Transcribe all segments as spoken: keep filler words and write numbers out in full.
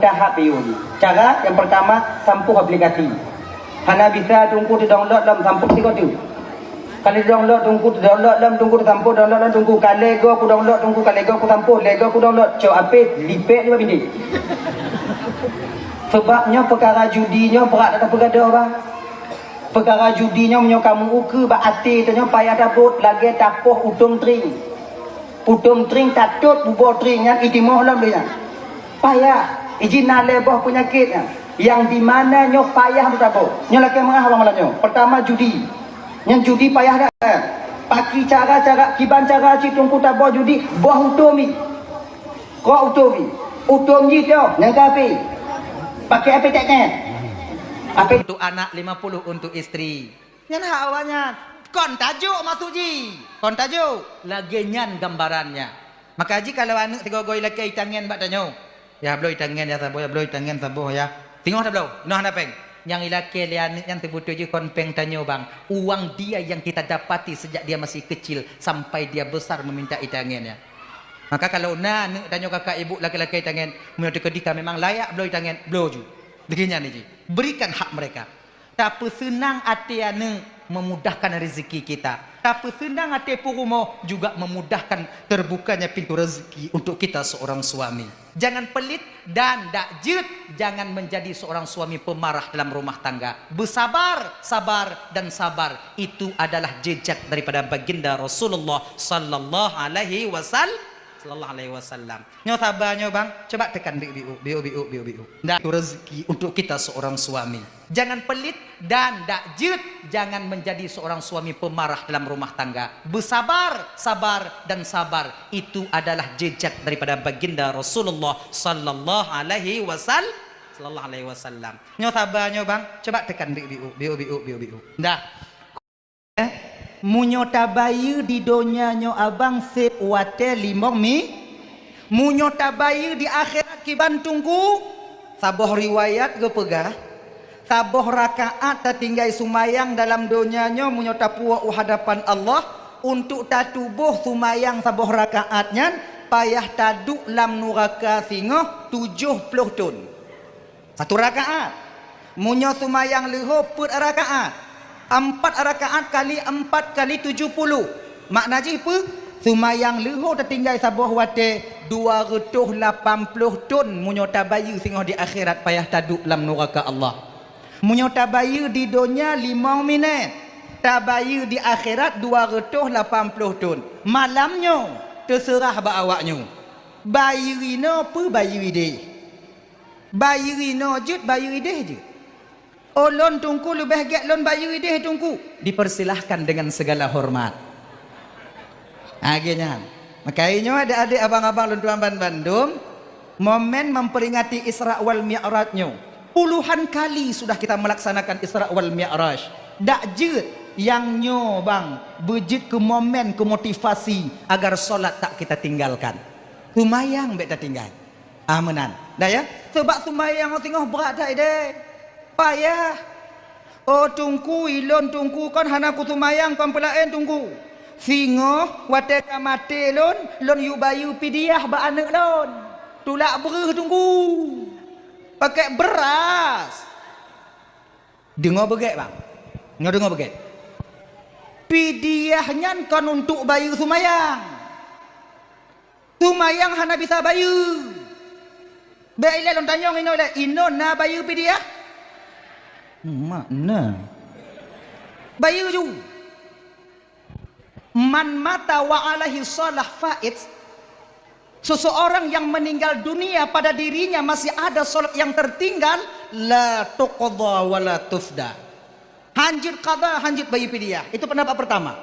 Tahap piôh. Cara nyang peurtama, sampôh aplikasi. Hana bisa Teungku teudownload lom, sampôh sigoe teuk. Ka lheueh download Teungku, teudownload lom Teungku, teusampôh download lom Teungku. Ka lhèe goe kudownload Teungku, ka lhèe goe kusampôh, lhèe goe kudownload. Cok apét, lipék nibak binéh. Sabab nyoe peukara judi nyoe brat that tapeugadôh, bah. Peukara judi nyoe meunyoe ka meu-ukeue bak até tanyoe payah tabot lagèe tapoh utông tring. Utông tring tatot buboh tring nyan itimoh lom lé nyan. Payah, iji na lhèe boh peunyakét nyan. Nyang dimana nyoe payah meutabok. Nyoe lakèe meungaih awak malam nyoe. Peurtama judi. Nyan judi payah that. Paki cara-cara, kiban cara cit Teungku taboh judi, boh utông jih. Kok utông jih. Utông jih teuh, nyang ka api. Pakai api teknen. Api. Untuk anak, lima puluh untuk istri. Nyan hak awaknyan. Kon tajok maksud jih. Kon tajok. Lagèe nyan gambarannya. Maka jih kalau aneuk sigoe-goe lakèe itangen bak tanyoe. Ya bloe itangen ya saboh, ya bloe itangen saboh ya. Singoh tabloe, noh hana péng. Nyang ilakèe lé aneuk nyan teubeutôi jih kon péng tanyoe bang. Uang dia yang kita dapati sejak dia masih kecil sampai dia besar meminta itangen ya. Maka kalau na aneuk tanyoe kakak ibu lakèe-lakèe itangen, meunyoe teukeudi ka memang layak bloe itangen, bloe ju. Degih nyan jih. Berikan hak mereka. Tapeuseunang até aneuk memudahkan rezeki kita. Tapeuseunang até peurumoh juga memudahkan terbukanya pintu rezeki untuk kita seorang suami. Jangan pelit dan dak jeuet, jangan menjadi seorang suami pemarah dalam rumah tangga. Bersabar, sabar, dan sabar. Itu adalah jejak daripada baginda Rasulullah sallallahu alaihi wasal-, sallallahu alaihi wasallam. Nyoe saba nyoe bang, coba tekan biuk-biuk, biuk-biuk, biuk-biuk. Dah itu rezeki untuk kita seorang suami. Jangan pelit dan dak jeuet, jangan menjadi seorang suami pemarah dalam rumah tangga. Bersabar, sabar, dan sabar. Itu adalah jejak daripada baginda Rasulullah sallallahu alaihi wasal-, sallallahu alaihi wasallam. Nyoe saba nyoe bang, coba tekan biuk-biuk, biuk-biuk, biuk-biuk. Dah. Eh, meunyoe tabayeue di donya nyoe abang sép watèe limong mi-, meunyoe tabayeue di akhirat kiban Teungku, saboh riwayat geupeugah, saboh rakaat tatinggai seumayang dalam donya nyoe meunyoe tapuwoe u hadapan Allah, untuk tatuboh seumayang saboh rakaat nyan payah taduek lam nuraka singoh tujoh ploh thon. Satu rakaat. Meunyoe seumayang leuho peuet rakaat, empat rakaat kali empat kali tujoh puluh. Makna jih peue? Seumayang leuho tatinggai saboh watèe dua reutôh lapan ploh thon meunyoe tabayeue singoh di akhirat payah taduek lam nuraka Allah. Meunyoe tabayeue di donya limong minét, tabayeue di akhirat dua reutôh lapan ploh thon. Malam nyoe teuseurah bak awak nyoe. Bayeue inoe peue bayeue idéh? Bayeue inoe jeuet, bayeue idéh jeuet. Oh, lôn Teungku leubeh gèt lôn bayeue idéh Teungku. Dipersilahkan dengan segala hormat. Lagèe nyan. Maka nyoe adék-adék, abang-abang lôn tuan ban bandum, momen memperingati Isra wal Mi'raj nyoe. Puluhan kali sudah kita melaksanakan Isra wal Mi'raj. Dak jeuet nyang nyoe bang, beujeuet keu momen, keu motivasi agar solat tak kita tinggalkan. Seumayang bèk tatinggai. Ah, meunan. Dah ya? Sabab seumayang singoh brat that idéh. Payah. Oh Teungku, ilôn Teungku kon hana kuseumayang kon peulaén Teungku. Singoh watèe ka maté lôn, lôn yue bayeue pidiah bak aneuk lôn. Tulak breuh Teungku. Pakai beras. Deungoe beugèt bang. Nyoe deungoe beugèt. Pidiah nyan kon untuk bayeue seumayang. Seumayang hana bisa bayeue. Bèk ilèe lôn tanyong inoe lé, inoe na bayeue pidiah? Mak na. Bayeue ju. Man mata wa alaihi shalah fait. Seseorang yang meninggal dunia pada dirinya masih ada salat yang tertinggal, la tuqda wa la tufda. Hanjeuet qada, hanjeuet bayeue pidiah. Itu pendapat pertama.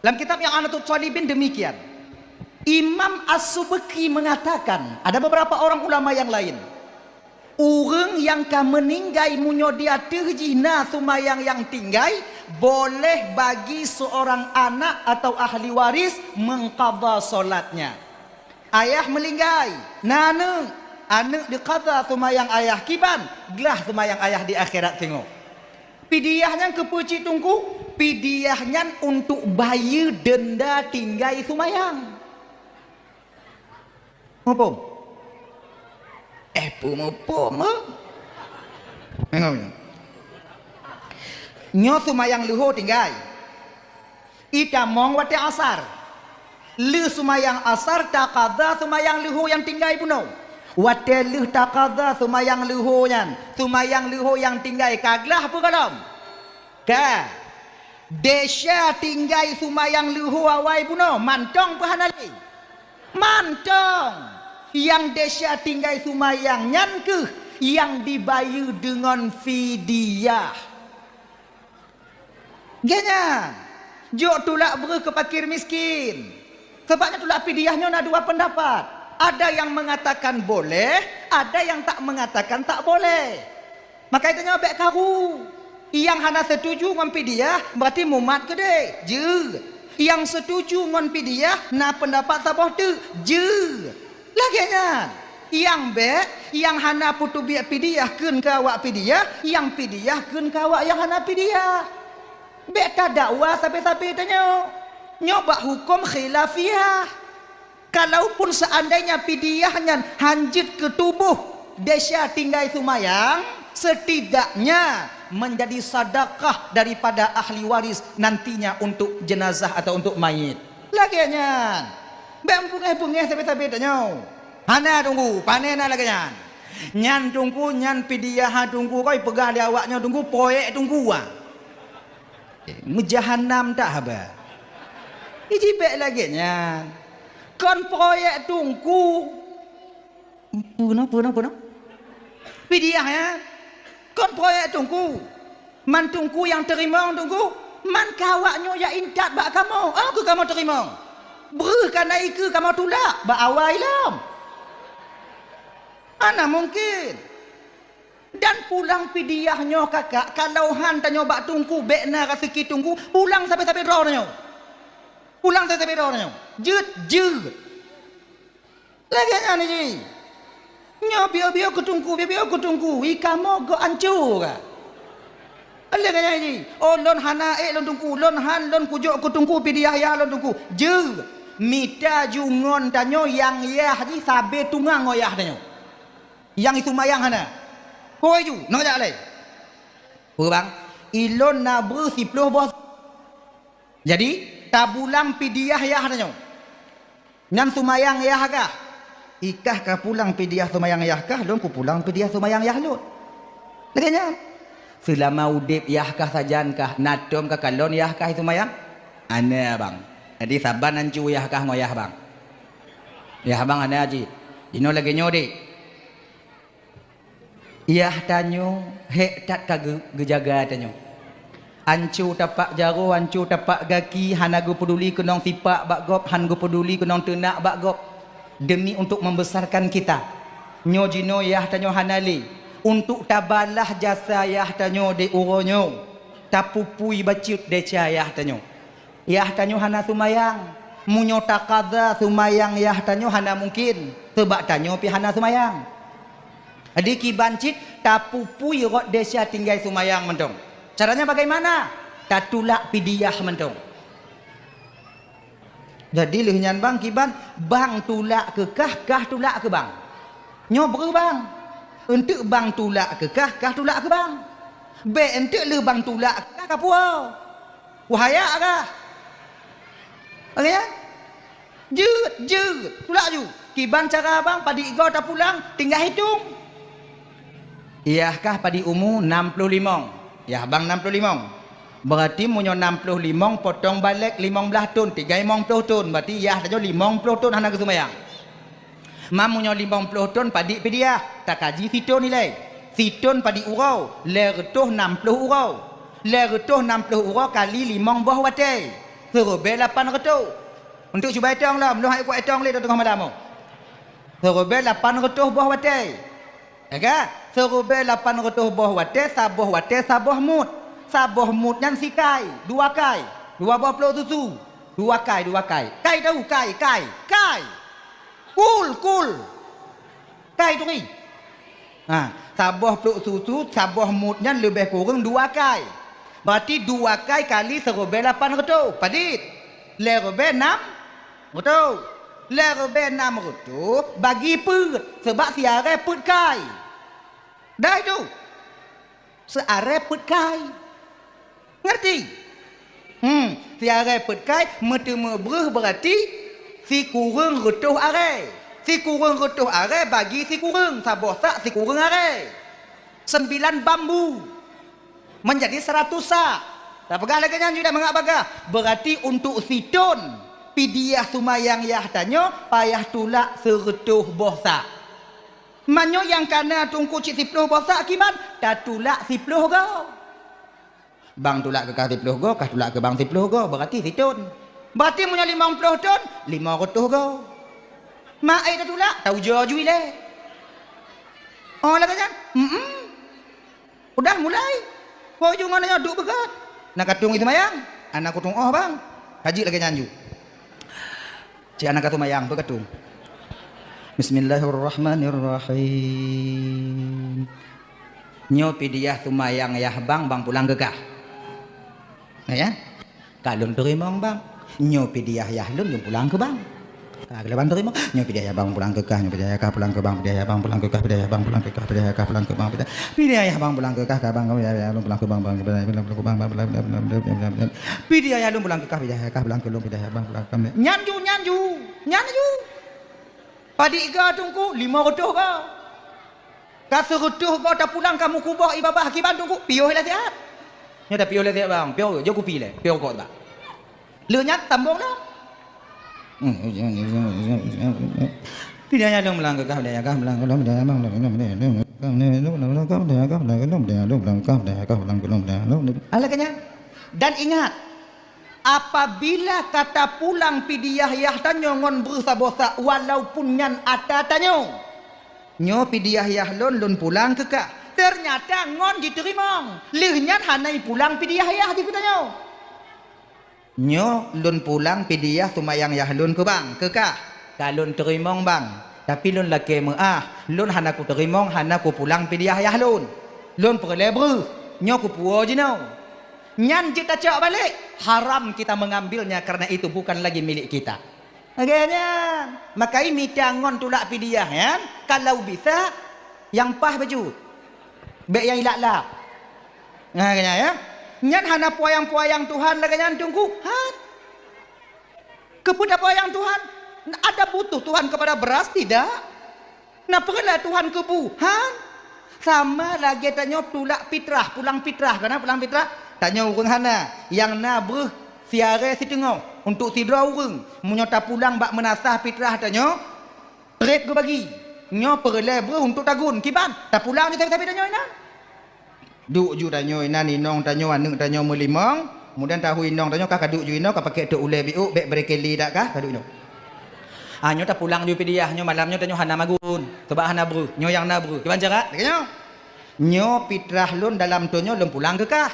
Dalam kitab I'anatut Thalibin demikian. Imam As-Subki mengatakan, ada beberapa orang ulama yang lain. Ureuëng nyang ka meuninggai meunyoe di ateueh jih na seumayang nyang tinggai, boleh bagi seorang anak atau ahli waris mengqadha salatnya. Ayah meuninggai, na aneuëk, aneuëk diqadha seumayang ayah kiban, glah seumayang ayah di akhirat singoh. Pidiah nyan keupeue cit Teungku? Pidiah nyan untuk bayeue deunda tinggai seumayang. Muphom? Eh, peue meupok meuh? Nyoe sumayang leuho tinggai. Itamong watée asar. Lheueh sumayang asar, taqadha sumayang leuho nyang tinggai bunoe. Watée lheueh taqadha sumayang leuho nyan, sumayang leuho nyang tinggai ka glah peue gohlom? Ka. Desya tinggai sumayang leuho awai bunoe, mantong peue hana lé? Mantong. Nyang desya tinggai sumayang nyan kheueh nyang dibayeue deungon fidyah. Geuh nyan, jok tulak breuh keu fakir miskin. Sabab nyan tulak fidyah nyoe na dua peundapat. Ada nyang meungatakan boleh, ada nyang tak meungatakan tak boleh. Maka tanyoe bék karu. Nyang hana setuju ngon fidyah, berarti mumat keudeh. Jeuet. Nyang setuju ngon fidyah, na peundapat saboh teuk. Jeuet. Lagée nyan, nyang bék, nyang hana puteubiet fidyah kheun keu awak fidyah, nyang fidyah kheun keu awak nyang hana fidyah. Bék tadakwa sabe-sabe tanyoe. Nyoe bak huköm khilafiyah. Kalaupun seandainya fidyah nyan hanjeuet keu tuboh desya tinggai sumayang, setidaknya menjadi sedekah daripada ahli waris nantinya untuk jenazah atau untuk mayit. Lagée nyan. Bék beungéh-beungéh sabe-sabe tanyoe. Hana teungku, pane na lagée nyan. Nyan teungku, nyan fidyah teungku, kon ipeugah lé awak nyoe teungku, proyek teungku ah. Eh, meujahanam that haba. Iji bék lagée nyan. Kon proyek teungku. Peue na, peue na, peue na? Fidyah nyan. Kon proyek teungku. Man teungku nyang teurimong teungku, man keu awak nyoe jak intat bak kamoe, oh keu kamoe teurimong. Breuh kana ikeue kamoe tulak bak awai lom. Hana mungken. Dan pulang fidyah nyoe kakak, kalau han tanyoe bak teungku, bék na raseuki teungku, pulang sabe-sabe droe tanyoe. Pulang sabe-sabe droe tanyoe. Jeuet, jeuet. Lagée nyan jih. Nyoe biôh-biôh keu teungku, biôh-biôh keu teungku, i kamoe gok ancô ka. Lagée nyan jih. Oh, lôn hana ék lôn teungku, lôn han lôn kujok keu teungku fidyah yah lôn teungku. Jeuet. Mita ju ngon tanyoe nyang yah jih sabe tungang ngon yah tanyoe. Nyang isumayang hana. Hôi ju, nang jak lé. Peue bang? Ilôn na breuh siploh boh. Jadi, tabulang fidyah yah tanyoe. Nyan sumayang yah kah? Ikah ka pulang fidyah sumayang yah kah, lôn kupulang fidyah sumayang yah lôn. Lagée nyan. Seulama udeb yah kah sajan kah, na tom ka kalon yah kah sumayang? Hana bang. Jadi saban ancô yah kah ngon yah bang. Yah bang hana jih. Inoe lagée nyoe deh. Yah tanyoe hék that ka geu-, geujaga tanyoe. Anco tapak jaroe, anco tapak gaki, hana geupeuduli keunong sipak bak gob, han geupeuduli keunong teunak bak gob, demi untuk membesarkan kita. Nyoe jinoe yah tanyoe hana lé, untuk tabalah jasa yah tanyoe di uroe nyoe, tapupui bacut desya yah tanyoe. Yah tanyoe hana sumayang. Meunyoe takaza sumayang yah tanyoe hana mungken, seubab tanyoe pih hana sumayang. Jadi kiban cit tapupui rot desya tinggai sumayang mantong. Caranya bagaimana? Tatulak pidiah mantong. Jadi lheueh nyan bang kiban, bang tulak keu kah, kah tulak keu bang. Nyoe breuh bang. Eunteuk bang tulak keu kah, kah tulak keu bang. Bék eunteuk lheueh bang tulak keu kah, ka puwoe. Wahaya kah? Oke ya? Jeuet, jeuet. Tulak ju. Kiban cara bang, padit goe tapulang, tinggai hitong. Yah kah padit umu nam ploh limong. Yah bang nam ploh limong. Berarti meunyoe nam ploh limong potong balek limong blaih thon, tinggai limong ploh thon. Berarti yah tanyoe limong ploh thon hana geuseumayang. Mam meunyoe limong ploh thon padit pidiah, takaji sithon ilée. Sithon padit uroe, lhée reutôh nam ploh uroe. Lhée reutôh nam ploh uroe kali limong boh watée, siribée lapan reutôh. Eunteuk cuba itong lom, lôn hana kuat itong lé teungoh malam nyoe. Siribée lapan reutôh boh watée. Ya kan? Siribée lapan reutôh boh watée, saboh watée saboh mut. Saboh mut nyan sikai, dua kai, dua boh plôk susu. Dua kai, dua kai. Kai tahu, kai, kai, kai. Kul, kul. Kai turi. Ha, saboh plôk susu, saboh mut nyan leubeh kureueng dua kai. Berarti dua kai kali siribée lapan reutôh. Padit? Lhée ribée nam reutôh. Lhèe ribèe nam reutôh bagi peuet, seubab siarèe peuet kai. Dai tu. Siarèe peuet kai. Ngerti? Hmm, siarèe peuet kai meuteumé breuh, beurati sikureueng reutôh arèe. Sikureueng reutôh arèe bagi sikureueng, saboh sak sikureueng arèe. Sembilan bambu. Meunjadi seuratus sak. Tapeugah lagèe nyan ju dak mangat bagah. Beurati untuk sithon pidiah seumayang yah tanyoe payah tulak seureutôh boh sak. Meunyoe nyang kana teungku cit siploh boh sak kiban, tatulak siploh goe. Bang tulak keu kah siploh goe, kah tulak keu bang siploh goe, beurati sithon. Beurati meunyoe limong ploh thon, limong reutôh goe. Mak ai tatulak, taujoe ju ilèe. Oh, lagèe nyan? Mm-mm. Udah mulai. Ho ju ngon nyoe duek beugöt. Na ka tueng seumayang. Ana kutueng oh, bang. Ka jeuet lagèe nyan ju. Cit ana ka seumayang, peu ka tueng. Bismillahirrahmanirrahim. Nyoe pidiah seumayang yah bang, bang pulang keu kah. Na ya? Ka lôn teurimong, bang. Nyoe pidiah yah lôn, lôn pulang keu bang. Ka lôn teurimong. Nyoe pidiah yah bang pulang keu kah, nyoe pidiah yah kah pulang keu bang, pidiah yah bang pulang keu kah, pidiah yah bang pulang keu kah, pidiah yah kah pulang keu bang, pidiah, pidiah yah bang pulang keu kah, ka bang, pidiah yah lôn pulang keu bang, bang, pidiah yah lôn pulang keu bang, bang, pidiah yah lôn pulang keu kah, pidiah yah kah pulang keu lôn, pidiah yah bang pulang keu bang. Nyan ju, nyan ju, nyan ju. Padit goe teungku, limong reutôh goe. Ka seureutôh goe tapulang ka meukuboh ié babah kiban teungku, piôh lé siat. Nyoe tapiôh lé siat bang, piôh jok kupi lé, piôh kot bak. Lheueh nyan tambong lom. Pidaya dong meulangkah, pidaya kah meulangkah, pidaya bang, pidaya kah meulangkah, pidaya kah meulangkah, pidaya kah meulangkah, pidaya kah meulangkah. Alah keu nyan. Dan ingat, apabila ka tapulang pidiah yah tanyoe ngon breuh saboh sak, walaupun nyan ata tanyoe, "Nyoe pidiah yah lôn, lôn pulang keu kah." Teunyata ngon jiteurimong, lheueh nyan hana ipulang pidiah yah jih keu tanyoe. "Nyoe lôn pulang pidiah seumayang yah lôn keu bang, keu kah." "Ka lôn teurimong bang, tapi lôn lakée meuáh, lôn hana kuteurimong, hana kupulang pidiah yah lôn. Lôn peureulée breuh, nyoe kupuwoe jinoe." Nyan jeuet tacok balek, haram kita mengambilnya karena itu bukan lagi milik kita. Lagée nyan, maka i mita ngon tulak pidiah nyan, kalau bisa, nyang paih bacut. Bék nyang ilap-lap. Nah, lagée nyan, ya. Nyan hana peuyang-peuyang Tuhan lagée nyan teungku. Han. Keupeue tapeuyang Tuhan? Ada butuh Tuhan kepada beras? Tidak. Na peureulée Tuhan keu bu? Han. Sama lagée tanyoe tulak pitrah, pulang pitrah, kana pulang pitrah? Tanyoe ureuëng hana, nyang na breuh siarée siteungoh untuk sidroe ureuëng. Meunyoe tapulang bak meunasah pitrah tanyoe, treb geubagi. Nyoe peureulée breuh untuk tagun, kiban? Tapulang ju sabe-sabe tanyoe inan. Duek ju tanyoe inan, inong tanyoe, aneuëk tanyoe meulimong, kemudian tahu inong tanyoe ka, ka duek ju inoe, ka pakék tok ulée biôk, bék brekeli dak kah, ka duek inoe. Ah, nyoe tapulang ju pidiah, nyoe malam nyoe tanyoe hana magun, sabab hana breuh, nyoe nyang na breuh. Kiban cara? Lagée nyoe. "Nyoe pitrah lôn dalam thon nyoe lôn pulang keu kah."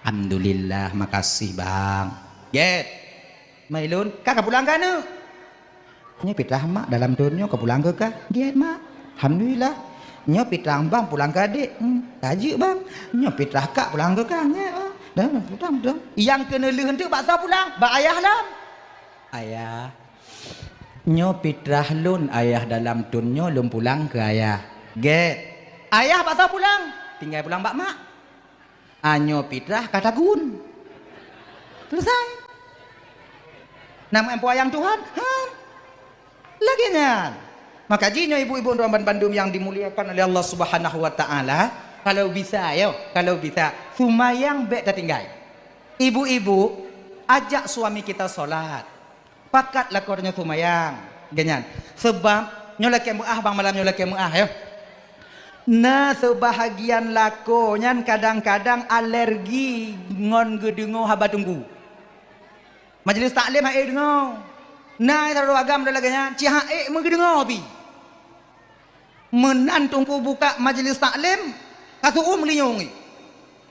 "Alhamdulillah, makasih, Bang." Gét. "Mai lôn, kah ka pulang keu aneuëk?" "Nyoe pitrah mak dalam thon nyoe ka pulang keu kah." "Gét, Mak." "Alhamdulillah." "Nyoe pitrah bang pulang keu adék." "Hmm, ka jeuet, Bang." "Nyoe pitrah kak pulang keu kah." "Gét, Bang." Dan pulang, pulang. Nyang keuneulheueh teuk bak soe pulang? Bak ayah lom. "Ayah, nyoe pitrah lôn ayah dalam thon nyoe lôn pulang keu ayah." "Gét." "Ayah bak soe pulang?" "Tinggai pulang bak mak." "Ah, nyoe pitrah ka tagun." Selesai. Nama empo ayang Tuhan? Han. Lagée nyan. Maka jih nyoe ibu-ibu dan bandum yang dimuliakan oleh Allah Subhanahu wa Taala, kalau bisa, yo, kalau bisa, seumayang bék tatinggai. Ibu-ibu, ajak suami kita sholat. Pakat lakoe tanyoe seumayang. Lagée nyan. Sebab nyoe lakée meuáh, bang, malam nyoe lakée meuáh, yo. Na seubahagian lakoe nyan kadang-kadang alergi ngon geudeungoe haba teungku. Majlis taklim han ék deungoe. Na sidroe agam lagée nyan, cit han ék meugeudeungoe pih. Meunan teungku buka majlis taklim, ka seuuem linyueng.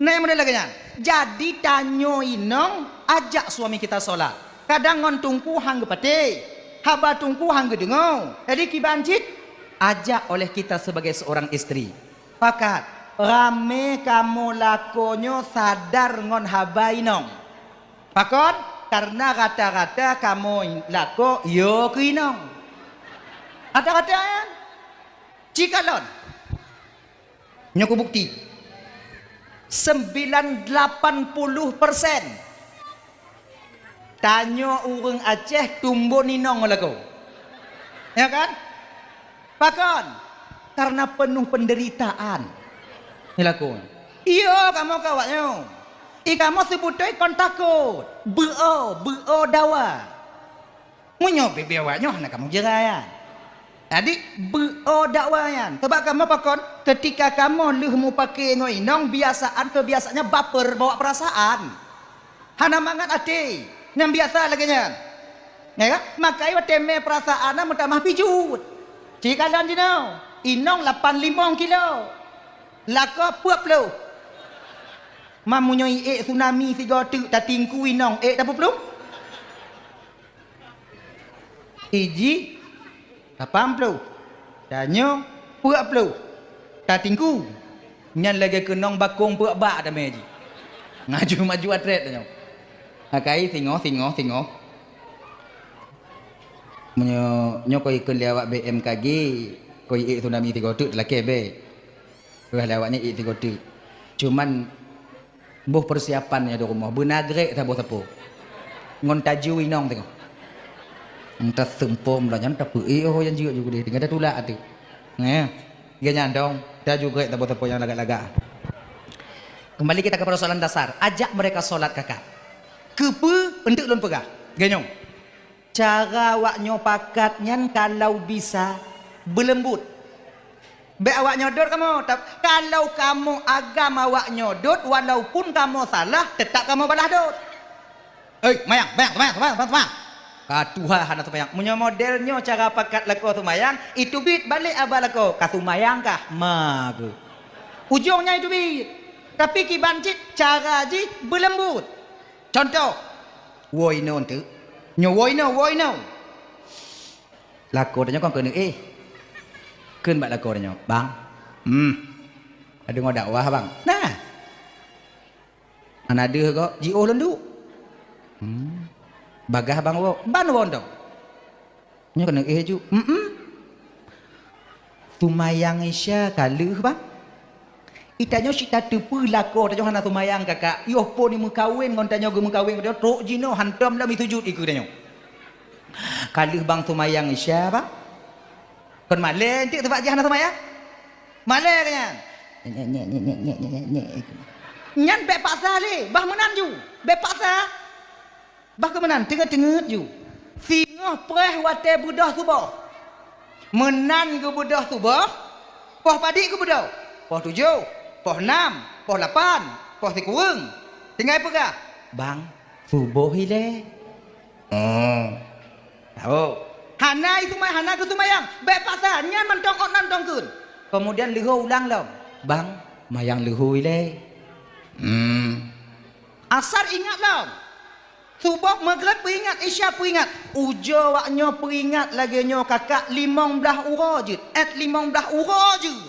Na nyang model lagée nyan. Jadi tanyoe inong ajak suami kita sholat. Kadang ngon teungku han geupatéh, haba teungku han geudeungoe. Jadi kiban cit ajak oleh kita sebagai seorang istri. Pakat, ramé kamoe lakoe nyoe sadar ngon haba inong. Pakon? Karena rata-rata kamoe lakoe yo keu inong. Rata-rata nyan. Cikalon. Nyoe kubukti. Sembilan lapan puluh persen tanyoe ureuëng Aceh tumbon inong lakoe. Ya kan? Pakon? Karena penuh penderitaan. Lakoe. Iyo, kamoe keu awaknyoe. I kamoe seubeutôi kon takot. Beuo, beuo dawa. Meunyoe bibie awaknyoe hana kamoe jeurai nyan. Jadi, beuo dawa nyan. Sabab kamoe pakon, keutika kamoe lheueh mupake ngon inong, biasaan keubiasaannya baper, bawa perasaan. Hana mangat até. Nyang biasa lagée nyan. Ya kan? Makai watée mé perasaan na meutamah pijuet. Cikalon jinoe, inong lapan limong kilo. Lakoe peuet ploh. Mam meunyoe iék tsunami sigoe teuk tatingku inong, ék tapeuplong? Iji lapan ploh, tanyoe peuet ploh, tatingku. Nyan lagée keunong bakong peuet bak damé jih. Ngaju maju atret tanyoe. Akai singoh, singoh, singoh. Meunyoe nyoe koi ikheun lé awak B M K G, koi ék tsunami sigoe teuk talakée bée. Wah lé awak nyan ék sigoe teuk. Cuman boh persiapan nyoe di rumoh, beuna grek saboh sapo. Ngon taju inong teungoh. Entah seumpom lah nyan tapi eh oh yang jeuet juga deh. Tinggal dah tulak tu. Neh. Gaya nyan dong. Taju grek saboh sapo yang lagak-lagak. Kembali kita ke persoalan dasar. Ajak mereka solat kakak. Keupeu enteuk lôn peugah. Ganyong. Cara awaknyoe pakat nyan kalau bisa beuleumbut. Bék awaknyoe dot kamoe, tap-, kalau kamoe agam awaknyoe dot, walaupun kamoe salah, teutap kamoe balah dot. "Hei, mayang, mayang, mayang, mayang, mayang, mayang." Ka tuha hana seumayang. Meunyoe model nyoe cara pakat lakoe seumayang, iteubiet balek aba lakoe, ka seumayang kah? Ma geuh. Ujong nyan iteubiet. Tapi kiban cit cara jih beuleumbut. Contoh, woe inoe teuk. Nyoe woe inoe, woe inoe. Lakoe tanyoe kon keuneuk éh. Kheun bak lakoe tanyoe, "Bang, hmm, ka deungoe dakwah, Bang?" "Nah." "Hana deuh gob, jiôh lôn duek." "Hmm. Bagaih, Bang, woe." "Ban woe dong." Nyoe keuneuk éh ju. "Mm-mm. Seumayang Isya ka lheueh, Bang." Itanyoe cit tateupeue lakoe tanyoe hana seumayang kakak. Yoh phon meukawen ngon tanyoe geumeukawen, trok jinoe hantom lom isujut ikeue tanyoe. "Ka lheueh, Bang, seumayang Isya, Bang." Kon malée enteuk sabab jih hana seumayang? Malée keu nyan. Nyan bék paksa lé, bah meunan ju. Bék paksa. Bah keu meunan, teungeut-teungeut ju. Singoh preh watée beudôh suboh. Meunan geubeudôh suboh, poh padit geubeudôh. Poh tujoh, poh nam, poh lapan, poh sikureueng. Tinggai peugah, "Bang, suboh ilée." Oh. Tahu. Hana iseumayang, hana geuseumayang. Bék paksa, nyan mantong ot nan tong kheun. Kemudian leuho ulang lom. "Bang, mayang leuho ilée." Hmm. Asar ingat lom. Suboh, Maghrib peuingat, Isya peuingat. Ujoe awaknyoe peuingat lagée nyoe kakak limong blaih uroe jeuet, ét limong blaih uroe jeuet.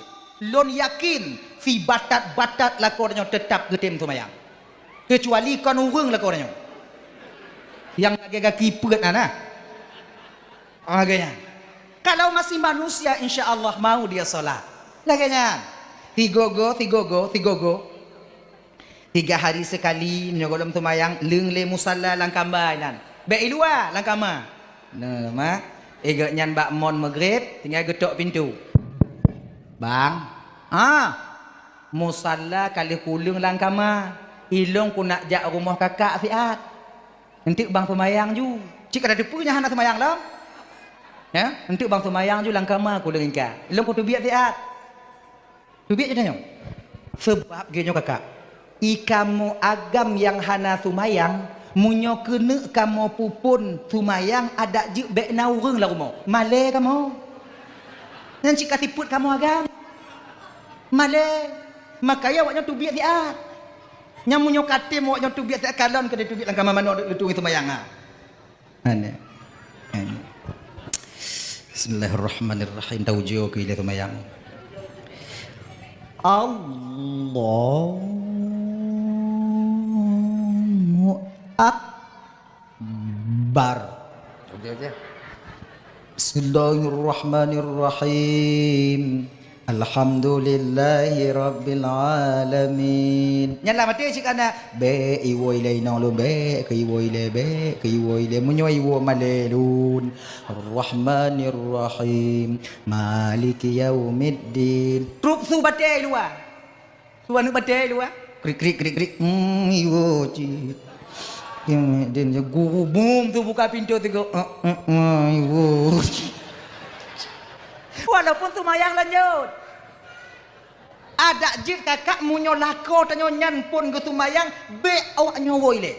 Lôn yakin, sibatat-batat lakoe tanyoe teutap geutem seumayang. Keucuali kon ureuëng lakoe tanyoe. Nyang lagée gaki peuet na, na. Lagée nyan. Kalau masih manusia, insya Allah mau dia sholat. Lagée nyan. Sigogo, sigogo, sigogo. Tiga hari sekali, meunyoe gohlom seumayang, leueng lé musalla lam kamba nyan. Bék i luwa, lam kama. Nah, mak, i geuh nyan bak mon Maghrib, tinggai geutok pintoe. "Bang, ah, musalla ka lheueh kuleueng lam kama. Ilong ku nak jak rumoh kakak siat. Enteuk bang seumayang ju." Cit ka tateupeue nyan hana seumayang lom. Ya, enteuk bang seumayang ju lam kama kuleueng ingka. Ilong ku teubiet siat. Teubiet ju tanyoe. Seubab geuh nyoe kakak, i kamoe agam nyang hana seumayang, meunyoe keuneuk kamoe peuphon seumayang adak jeuet bék na ureuëng lam rumoh. Malée kamoe. Nyan cit ka sipeuet kamoe agam. Malée. Makajih awaknyoe teubiet siat. Nyan meunyoe katem awaknyoe teubiet siat, kalon keu teubiet lam kama manoe leutu seumayang, ha. Aneh. Aneh. Bismillahirrahmanirrahim. Taujoe keu ilée seumayang. Allahu Akbar. Bismillahirrahmanirrahim. Alhamdulillahirabbil alamin. Nyan lah maté cit kana. Bèk iwoe ilèe inong lôn, bèk keu iwoe ilèe, bèk keu iwoe ilèe. Meunyoe iwoe malèe lôn. Rahmanirrahim. Maliki yaumiddin. Trup su batèe luwa. Su aneuk batèe luwa. Krik, krik, krik, krik. Hmm, iwoe cit. Din guru bum su buka pintoe teugok. Eh, eh, eh, iwoe cit. Walaupun seumayang lanjut. Adak jeuet kakak meunyoe lakoe tanyoe nyan phon geuseumayang, bèk awak nyoe woe ilèe.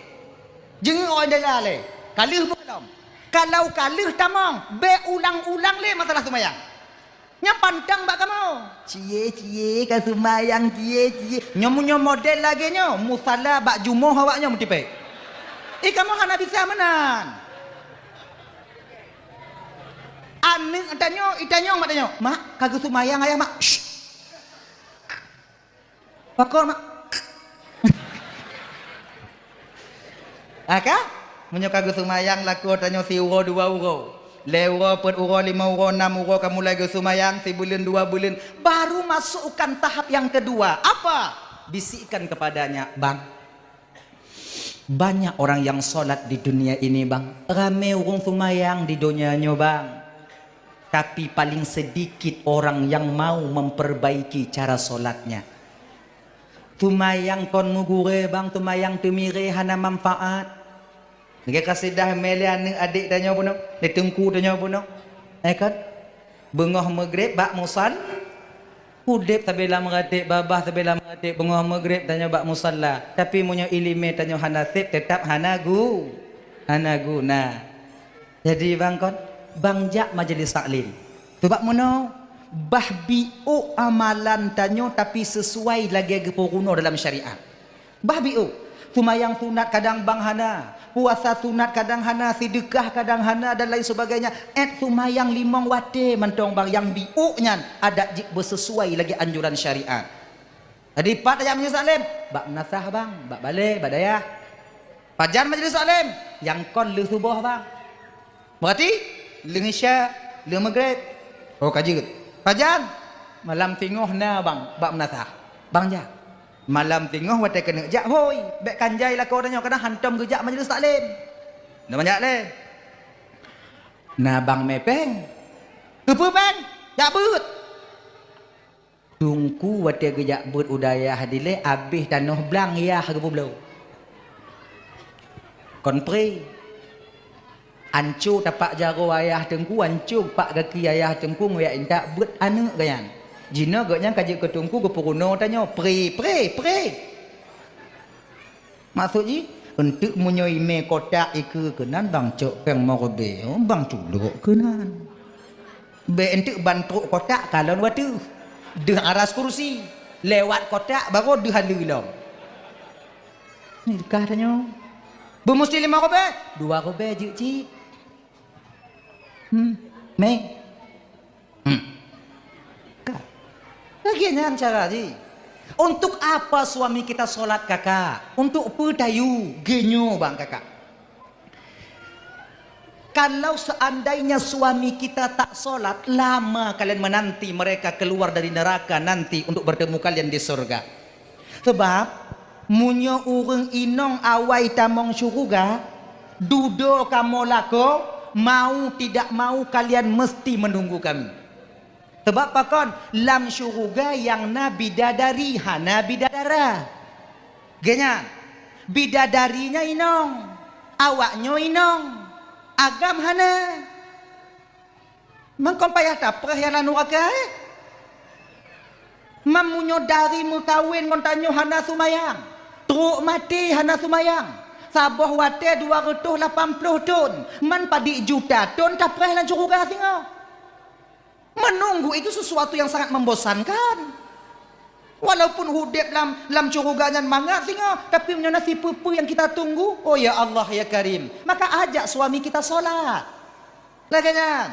Jeungeuk awak ilèe. Ka lheueh beukalon. Kalau ka lheueh tamong, bèk ulang-ulang lé masalah seumayang. Nyan pantang bak kamoe. Cie, cie, ka seumayang, cie, cie. Nyoe meunyoe model lagèe nyoe, musala bak jumoh awak nyoe meutipèe. Eh, kamoe hana bisa meunan. Aneuk tanyoe, itanyong mak tanyoe, "Mak, ka geuseumayang ayah, Mak?" Syh. Pakon, Mak? Ah, ka? Meunyoe ka geuseumayang lakoe tanyoe siuroe dua uroe, lhèe uroe, peuet uroe, limong uroe, nam uroe ka mulai geuseumayang, sibuleuen dua buleuen, baru masukkan tahap yang kedua. Apa? Bisikkan kepadanya, "Bang, banyak orang yang sholat di dunia ini, Bang. Ramé ureueng seumayang di donya nyoe, Bang. Tapi paling sedikit orang yang mau memperbaiki cara sholatnya." Seumayang kon meugurèe, Bang, seumayang teumirèe hana manfaat. Lagèe kasidah mé lé aneuk adék tanyoe bunoe, lé teungku tanyoe bunoe. Eh, kan? Beungoh meugreb bak musal-, udeb sabé lam ratéb, babah sabé lam ratéb, beungoh meugreb tanyoe bak musala. Tapi meunyoe ileumèe tanyoe hana sép, teutap hana gu-, hana guna. Jadi, Bang, kon, Bang jak majlis taklim. Sabab meunoe, bah biôk amalan tanyoe tapi sesuai lagèe geupeurunoe dalam syariat. Bah biôk, seumayang sunat kadang Bang hana, puasa sunat kadang hana, seudeukah kadang hana dan lain sebagainya. Èt seumayang limong watèe mantong Bang nyang biôk nyan adat jeuet beusesuai lagèe anjuran syariat. Jadi, pat tajak majlis taklim? Bak meunasah, Bang, bak balè, bak dayah. Pajan majlis taklim? Nyang kon lheueh suboh, Bang. Berarti lheueh isya, lheueh meugreb. Oh, ka jeuet. Pajan? Malam singoh na, Bang, bak meunasah. Bang jak. Malam singoh watèe keuneuk jak, hôi, bèk kan jai lakoe tanyoe, kadang hantom geujak majlis taklim. Na manjak lé. Na Bang mé péng. Keupeue péng? Jak beuet. Teungku watèe geujak beuet u dayah dilèe, abéh tanoh blang yah geupeubloe. Kon pré. Anco tapak jaroe ayah teungku, anco pak gaki ayah teungku, geujak intat beuet aneuk geuh nyan. Jinoe geuh nyan ka jeuet keu teungku geupeurunoe tanyoe, pré, pré, pré. Maksud jih, eunteuk meunyoe imé kotak ikeue keunan, bang cok péng meureubeue, bang culok keunan. Bèk eunteuk ban trok kotak kalon watèe deuh aras kursi, lewat kotak baru deuh aleue lom. Nyoe kah tanyoe. Beumusti limong ribèe? Dua ribèe jeuet cit. Hmm. Mé. Hmm. Ka. Lagèe nyan cara jih. Untuk apa suami kita sholat, Kakak? Untuk peue tayue? Geunyoe bang, Kakak. Kalau seandainya suami kita tak sholat, lama kalian menanti mereka keluar dari neraka nanti untuk bertemu kalian di surga. Sebab, meunyoe ureueng inong awai tamong syeuruga, dudoe kamoe lakoe, mau tidak mau kalian mesti menunggu kami. Sabab pakon? Lam syeuruga nyang na bidadari, hana bidadara. Geuh nyan, bidadari nyan inong, awak nyoe inong, agam hana. Mangkon payah tapreh nyang lam nuraka, eh? Man meunyoe dari meukawen ngon tanyoe hana seumayang, trok maté hana seumayang, saboh watèe dua reutôh lapan ploh thon, man padit juta thon tapreh lam syeuruga singoh. Menunggu itu sesuatu yang sangat membosankan. Walaupun udép lam, lam syeuruga nyan mangat singoh, tapi meunyoe na sipeue-peue nyang kita tunggu, oh ya Allah, ya Karim, maka ajak suami kita sholat. Lagèe nyan.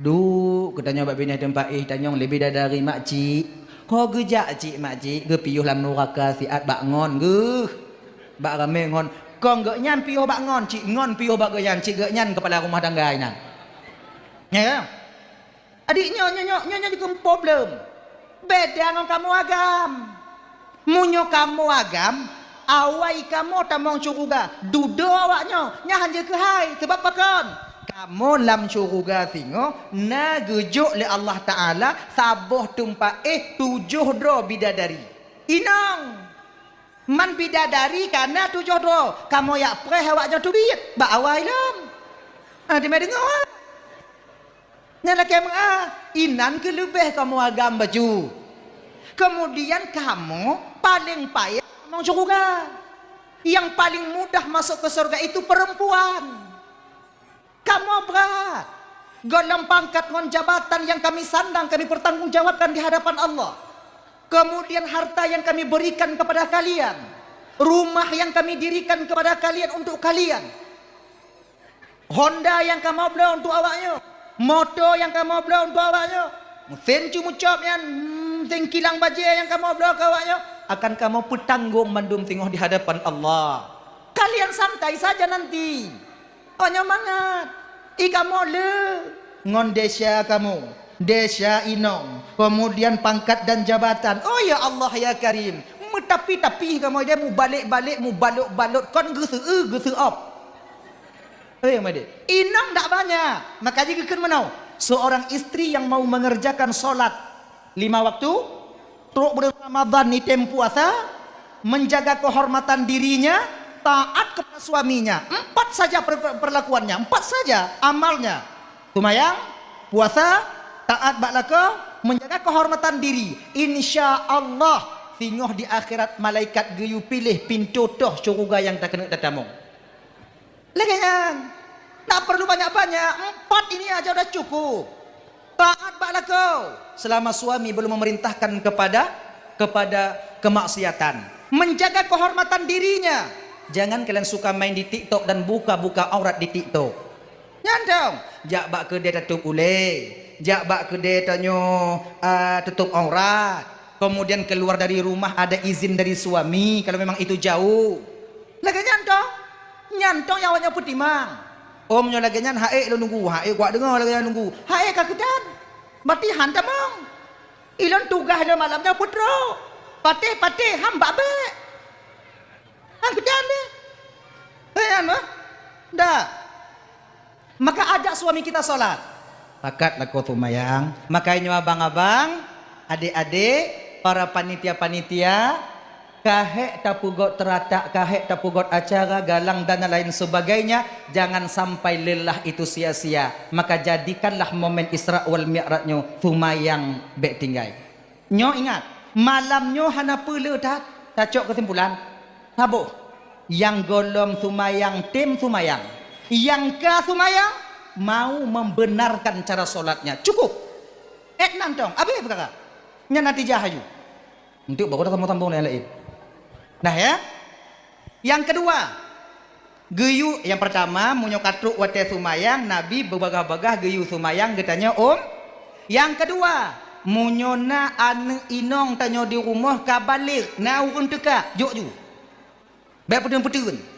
Duek, geutanyoe bak binéh teumpat éh tanyong leubeh dari makcik. Ho geujak cik makcik, geupiôh lam nuraka siat bak ngon geuh. Bak ramé ngon Kon geuh nyan piôh bak ngon, cit ngon piôh bak geuh nyan, cit geuh nyan keupala rumah tangga inan. Ya. Adik nyoe, nyoe, nyoe, nyoe, nyoe jikheun problem. Beda ngon kamoe agam. Meunyoe kamoe agam, awai kamoe tamong syeuruga. Dudoe awak nyoe, nyan han jeuet keuhai. Sabab pakon? Kamoe lam syeuruga singoh na geujok lé Allah Taala saboh teumpat éh tujoh droe bidadari. Inong! Man bidadari ka na tujoh droe, kamoe jak preh awak nyoe teubiet bak awai lom. Ah, teuma deungoe. Nyan lakée meu'ah, inan keuh leubeh kamoe agam bacut. Kemudian kamoe paleng payah tamong syeuruga. Yang paling mudah masuk ke surga itu perempuan. Kamoe brat. Golom pangkat ngon jabatan yang kami sandang kami pertanggungjawabkan di hadapan Allah. Kemudian harta yang kami berikan kepada kalian, rumah yang kami dirikan kepada kalian untuk kalian, Honda nyang kamoe bloe untuk awak nyoe, moto nyang kamoe bloe untuk awak nyoe, meusén cu meucop nyan, hmm, meusén kilang bajée nyang kamoe bloe keu awak nyoe, akan kamoe peutanggong mandum singoh di hadapan Allah. Kalian santai saja nanti. Oh, nyoe mangat. I kamoe le. Ngon desya kamoe, desya inong, kemudian pangkat dan jabatan. Oh, ya Allah, ya Karim. Meutapi-tapi kamoe deh, mubalek-balek, mubalot-balot, kon geuseu-, geuseuop. Eh, Madé. Inong dak banyak. Maka jih geukheun meunoe, seorang istri yang mau mengerjakan salat lima waktu, trok buleuen Ramadan ni tem puasa, menjaga kehormatan dirinya, taat kepada suaminya. Empat saja per-, perlakuannya, empat saja amalnya. Sumayang, puasa, taat bak lakoe, menjaga kehormatan diri. Insya Allah, singoh di akhirat malaikat geuyue piléh pintoe toh syeuruga nyang takeuneuk tatamong. Lagée nyan. Tak perlu banyak-banyak. Empat ini aja udah cukup. Taat bak lakoe selama suami belum memerintahkan kepada, kepada kemaksiatan. Menjaga kehormatan dirinya. Jangan kalian suka main di TikTok dan buka-buka aurat di TikTok. Nyan dong. Jak bak keudée tatôp ulée. Jak bak keudée tanyoe, ah, tutup aurat. Kemudian keluar dari rumah ada izin dari suami kalau memang itu jauh. Lagée nyan toh. Nyan toh nyang awak nyoe peutimang. Om nyoe lagée nyan, haék lôn nunggu, haék kuat deungoe lagée nyan nunggu. Haék ka keudan. Berarti han tamong. Ilôn tugaih lôn malam nyoe peutrok. Patéh-patéh, han bak bék. Han keudan deh. Eh, han bah? Dak. Maka ajak suami kita salat. Pakat lakoe seumayang. Maka nyoe abang-abang, adék-adék, para panitia-panitia, ka hék tapeugot teuratak, ka hék tapeugot acara, galang dan lain sebagainya, jangan sampai lelah itu sia-sia. Maka jadikanlah momen Isra wal Mi'raj nyoe seumayang bék tinggai. Nyoe ingat, malam nyoe hana peue le that, tacok keusimpulan. Saboh, nyang gohlom seumayang tem seumayang. Nyang ka seumayang, mau membenarkan cara solatnya. Cukup. Ék nan tong, abéh peukara. Nyan natijah aju. Untuk baru dah sambung-sambung laén-laén. Nah, ya. Nyang keudua, geuyue, nyang peurtama, meunyoe ka trok watée seumayang, Nabi beubagaih-bagaih geuyue seumayang geutanyoe, um. Nyang keudua, meunyoe na aneuëk inong tanyoe di rumoh ka balek, na ureuëng teuka, jok ju. Bék peuteun-peuteun.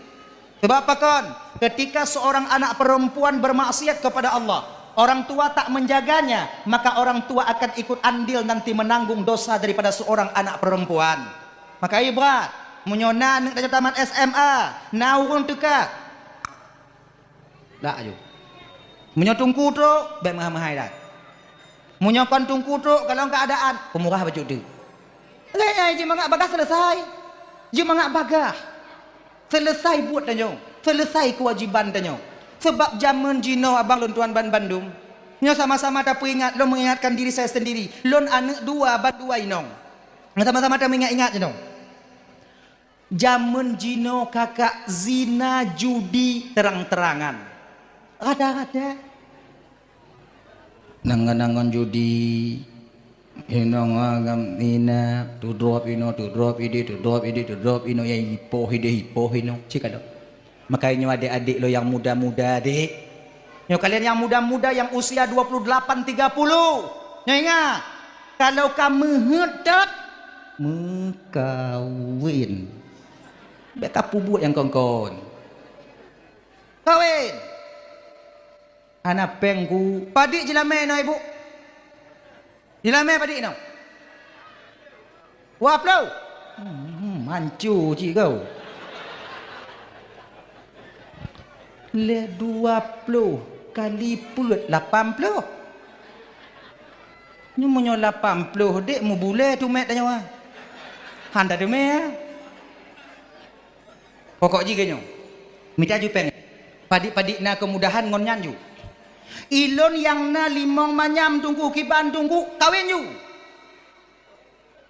Sebab pakon? Ketika seorang anak perempuan bermaksiat kepada Allah, orang tua tak menjaganya, maka orang tua akan ikut andil nanti menanggung dosa daripada seorang anak perempuan. Maka ibrat, meunyoe na aneuëk tanyoe tamat S M A, na ureuëng teuka. Dak aju. Meunyoe teungku trok, bék meuhai-meuhai dak. Meunyoe kon teungku trok, kalon keuadaan, peumurah bacut teuk. Lagée nyan jeuet mangat bagaih selesai. Jeuet mangat bagaih. Selesai buet tanyoe. Selesai keuwajiban tanyoe. Sebab jamén jinoe abang lôn tuan ban bandum. Nyoe sama-sama tapeuingat, lôn mengingatkan diri saya sendiri. Lôn aneuëk dua, ban dua inong. Sama-sama tameuingat-ingat jinoe. Jamén jinoe kakak zina judi terang-terangan. Rada-rada. Nang ngon judi, inong agam ina, tudrop ino, tudrop idi, tudrop idi, tudrop ino, ya ipoh idi, ipoh ino. Cik ada. Makanya nyoe adik-adik lo yang muda-muda, dek. Nyoe kalian yang muda-muda, yang usia dua puluh delapan, tiga puluh. Nyoe ingat, kalau ka meuheuet that, meukawin. Bék ka peubuet nyang kon-kon. Kawin. Hana péng ku. Padit jilamé inoe, Ibu? Jilamé padit inoe? Dua ploh. Hmm, manco cit kau. Lé dua ploh kali peuet lapan ploh. Nyoe meunyoe lapan ploh dek mubulée tumét tanyoe. Han tateumé, ya. Pokok jih keu nyoe, mita ju péng. Padit-padit na keumudahan ngon nyan ju. Ilôn nyang na limong manyam teungku, kiban teungku, kawin ju.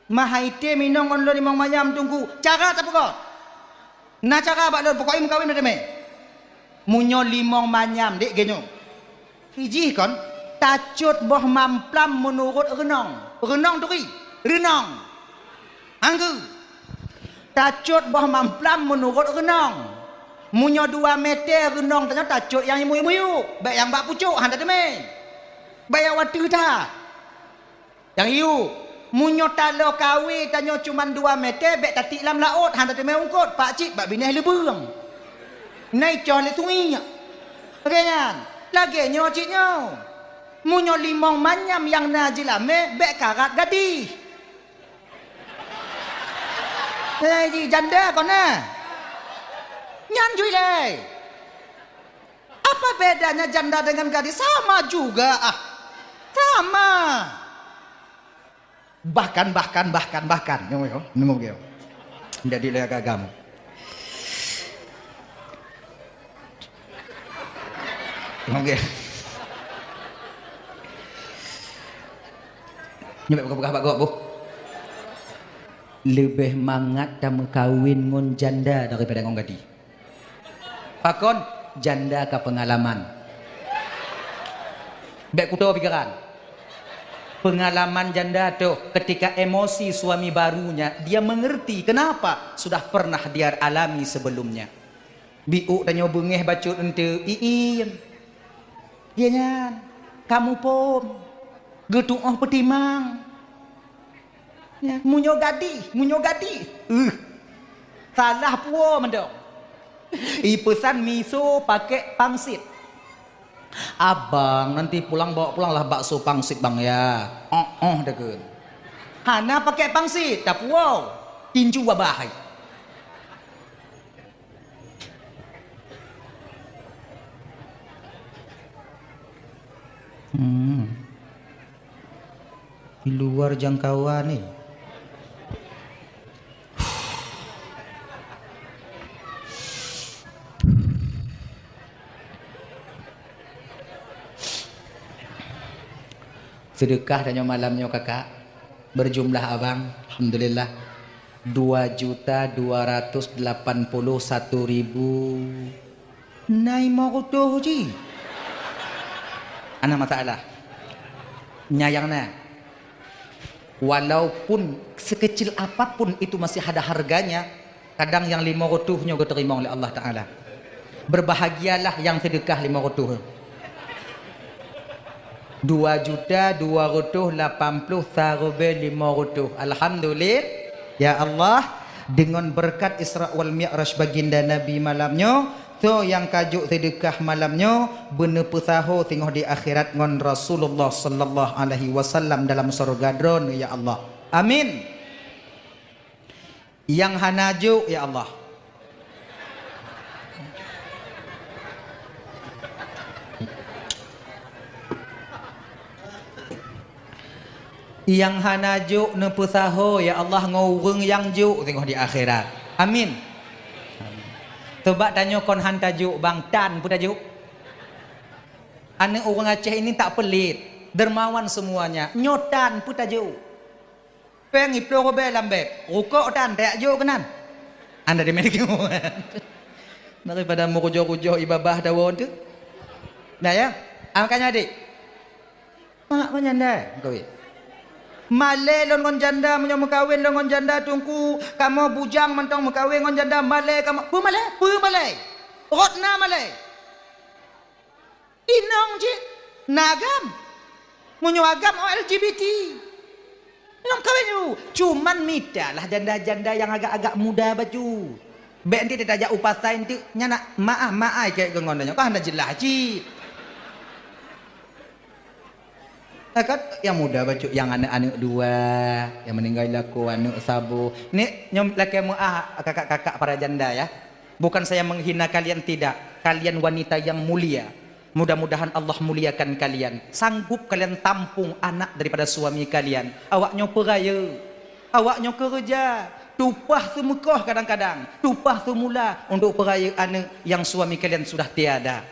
Mahai item inong ngon lôn limong manyam teungku, cara tapeugot. Na cara bak lôn, pokok jih meukawen na teumé. Meunyoe limong manyam dek geuh nyoe. Ijih kon, tacot boh mamplam meunurot reunong. Reunong turi, reunong. Anggeu. Tacot boh mamplam meunurot reunong. Meunyoe dua meter reunong tanyoe tacot nyang miyueb-miyueb, bék nyang bak pucok, han tateumé. Bék nyang wateueh that. Nyang hiu, meunyoe taloe kawé tanyoe cuman dua meter, bék tatiek lam laôt, han tateumé eungkôt, pakcit bak binéh leubeueng. Na icoh lé sungiek. Lagée nyan, lagée nyoe cit nyoe. Meunyoe limong manyam nyang na jilamé, bék karat gadih. Eh, ji janda kon na. Nyan jui lé. Apa bedanya janda dengan gadis? Sama juga, ah. Sama. Bahkan, bahkan, bahkan, bahkan. Nyoe, nyoe. Nyoe, nyoe. Jadi lé agam. Nyoe. Nyoe, peugah-peugah bak gob, boh. Leubeh mangat tameukawen ngon janda daripada ngon gadis. Pakon? Janda ka peungalaman. Bék kuto pikiran. Peungalaman janda toh, ketika emosi suami barunya, dia mengerti kenapa sudah pernah dia alami sebelumnya. Biôk tanyoe beungéh bacut eunteuk, iin. Dia nyan, kamu pom, geutuoh peutimang. Ya, meunyoe gadih, meunyoe gadih. Uh. Salah puwoe mantong. Ipeusan miso pakai pangsit. "Abang, nanti pulang bawa pulanglah bakso pangsit, Bang, ya." Oh, oh, dekeun. Hana pakai pangsit, tapuwoe. Tinju babah hai. Hmm. Di luar jangkauan ni. Seudeukah tanyoe malam nyoe, Kakak, berjumlah abang, alhamdulillah, dua juta dua ratus delapan puluh satu ribu. Na limong reutôh jih. Hana masalah. Nyan nyang na. Walaupun sekecil apapun itu masih ada harganya, kadang nyang limong reutôh nyoe geuteurimong lé Allah Taala. Berbahagialah nyang seudeukah limong reutôh. Dua juta dua ratus lapan puluh sarobe lima ratus. Alhamdulillah. Ya Allah, deungon beureukat Isra wal Mi'raj baginda Nabi malam nyoe, soe nyang ka jok seudeukah malam nyoe, beuneupeusaho singoh di akhirat ngon Rasulullah sallallahu alaihi wasallam dalam syurga Droeneuh, ya Allah. Amin. Nyang hana jok, ya Allah. Nyang hana jok neupeusaho, ya Allah, ngon ureuëng nyang jok singoh di akhirat. Amin. Amin. Sabab tanyoe kon han tajok, bang, tan peue tajok. Aneuk ureuëng Aceh ini tak pelit, dermawan semuanya. Nyoe tan peue tajok. Péng iploh rubée lam beb, rukok tan tajak jok keunan. Anda di Amerika. Daripada meurujoh-rujoh ibabah dawa tu. Nah ya, ah, makanya adik. Mak meunyan dai meukawen. Malée lôn ngon janda, meunyoe meukawen lôn ngon janda, Teungku, kamoe bujang mantong meukawen ngon janda, malée kamoe. Peue malée? Peue malée? Rot na malée. Inong cit na agam. Meunyoe agam, oh, L G B T. Inong kawin ju. Cuman mitalah janda-janda nyang agak-agak muda bacut. Bèk nanti tajak u pasai nanti, nyan nak maah, maah keu ngon nyoe. Kan dah jeulaih cit. Eh, kan, nyang muda bacut, nyang aneuk-aneuk dua, nyang meuninggai lakoe aneuk saboh. Ni, nyoe lakèe meu'ah kakak-kakak para janda, ya. Bukan saya menghina kalian, tidak. Kalian wanita yang mulia. Mudah-mudahan Allah muliakan kalian. Sanggup kalian tampung anak daripada suami kalian. Awak nyoe peurayeuk. Awak nyoe keureuja. Tupah seumeukoh kadang-kadang. Tupah seumula untuk peurayeuk aneuk yang suami kalian sudah tiada.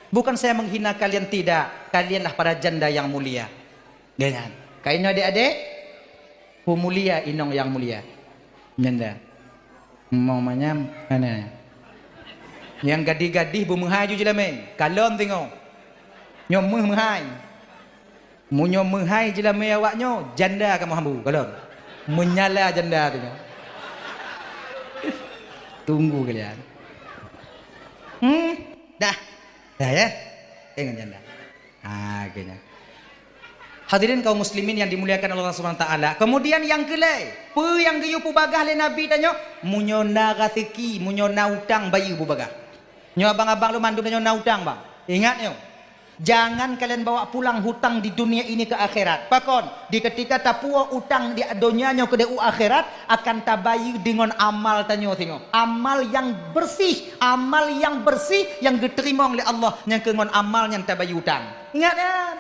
Bukan saya menghina kalian, tidak. Kalianlah para janda yang mulia. Dengan. Kainoe adék-adék, peumulia inong nyang mulia. Nyanda. Mau manyam, mana? Nyang gadih-gadih beumeuhai ju jeulamé. Kalon singoh. Nyoe meuh meuhai. Meunyoe meuhai jeulamé awak nyoe, janda kamoe hambu, kalon. Menyala janda tu nyoe. Tunggu kalian. Hmm, dah. Dah ya. Tengok janda. Ha, akhirnya. Hadirin kaum muslimin yang dimuliakan Allah Subhanahu wa taala. Kemudian nyang keulhèe, peue nyang geuyue peubagah lé Nabi tanyoe? Meunyoe na raseuki, meunyoe na utang, bayeue peubagah. Nyoe abang-abang lôn mandum tanyoe na utang, bang. Ingat nyoe. Jangan kalian bawa pulang hutang di dunia ini ke akhirat. Pakon? Di ketika tapuwoe utang di donya nyoe keudéh u akhirat, akan tabayeue deungon amal tanyoe singoh. Amal nyang bersih, amal nyang bersih nyang geuteurimong lé Allah nyang keu ngon amal nyang tabayeue utang. Ingat nyan.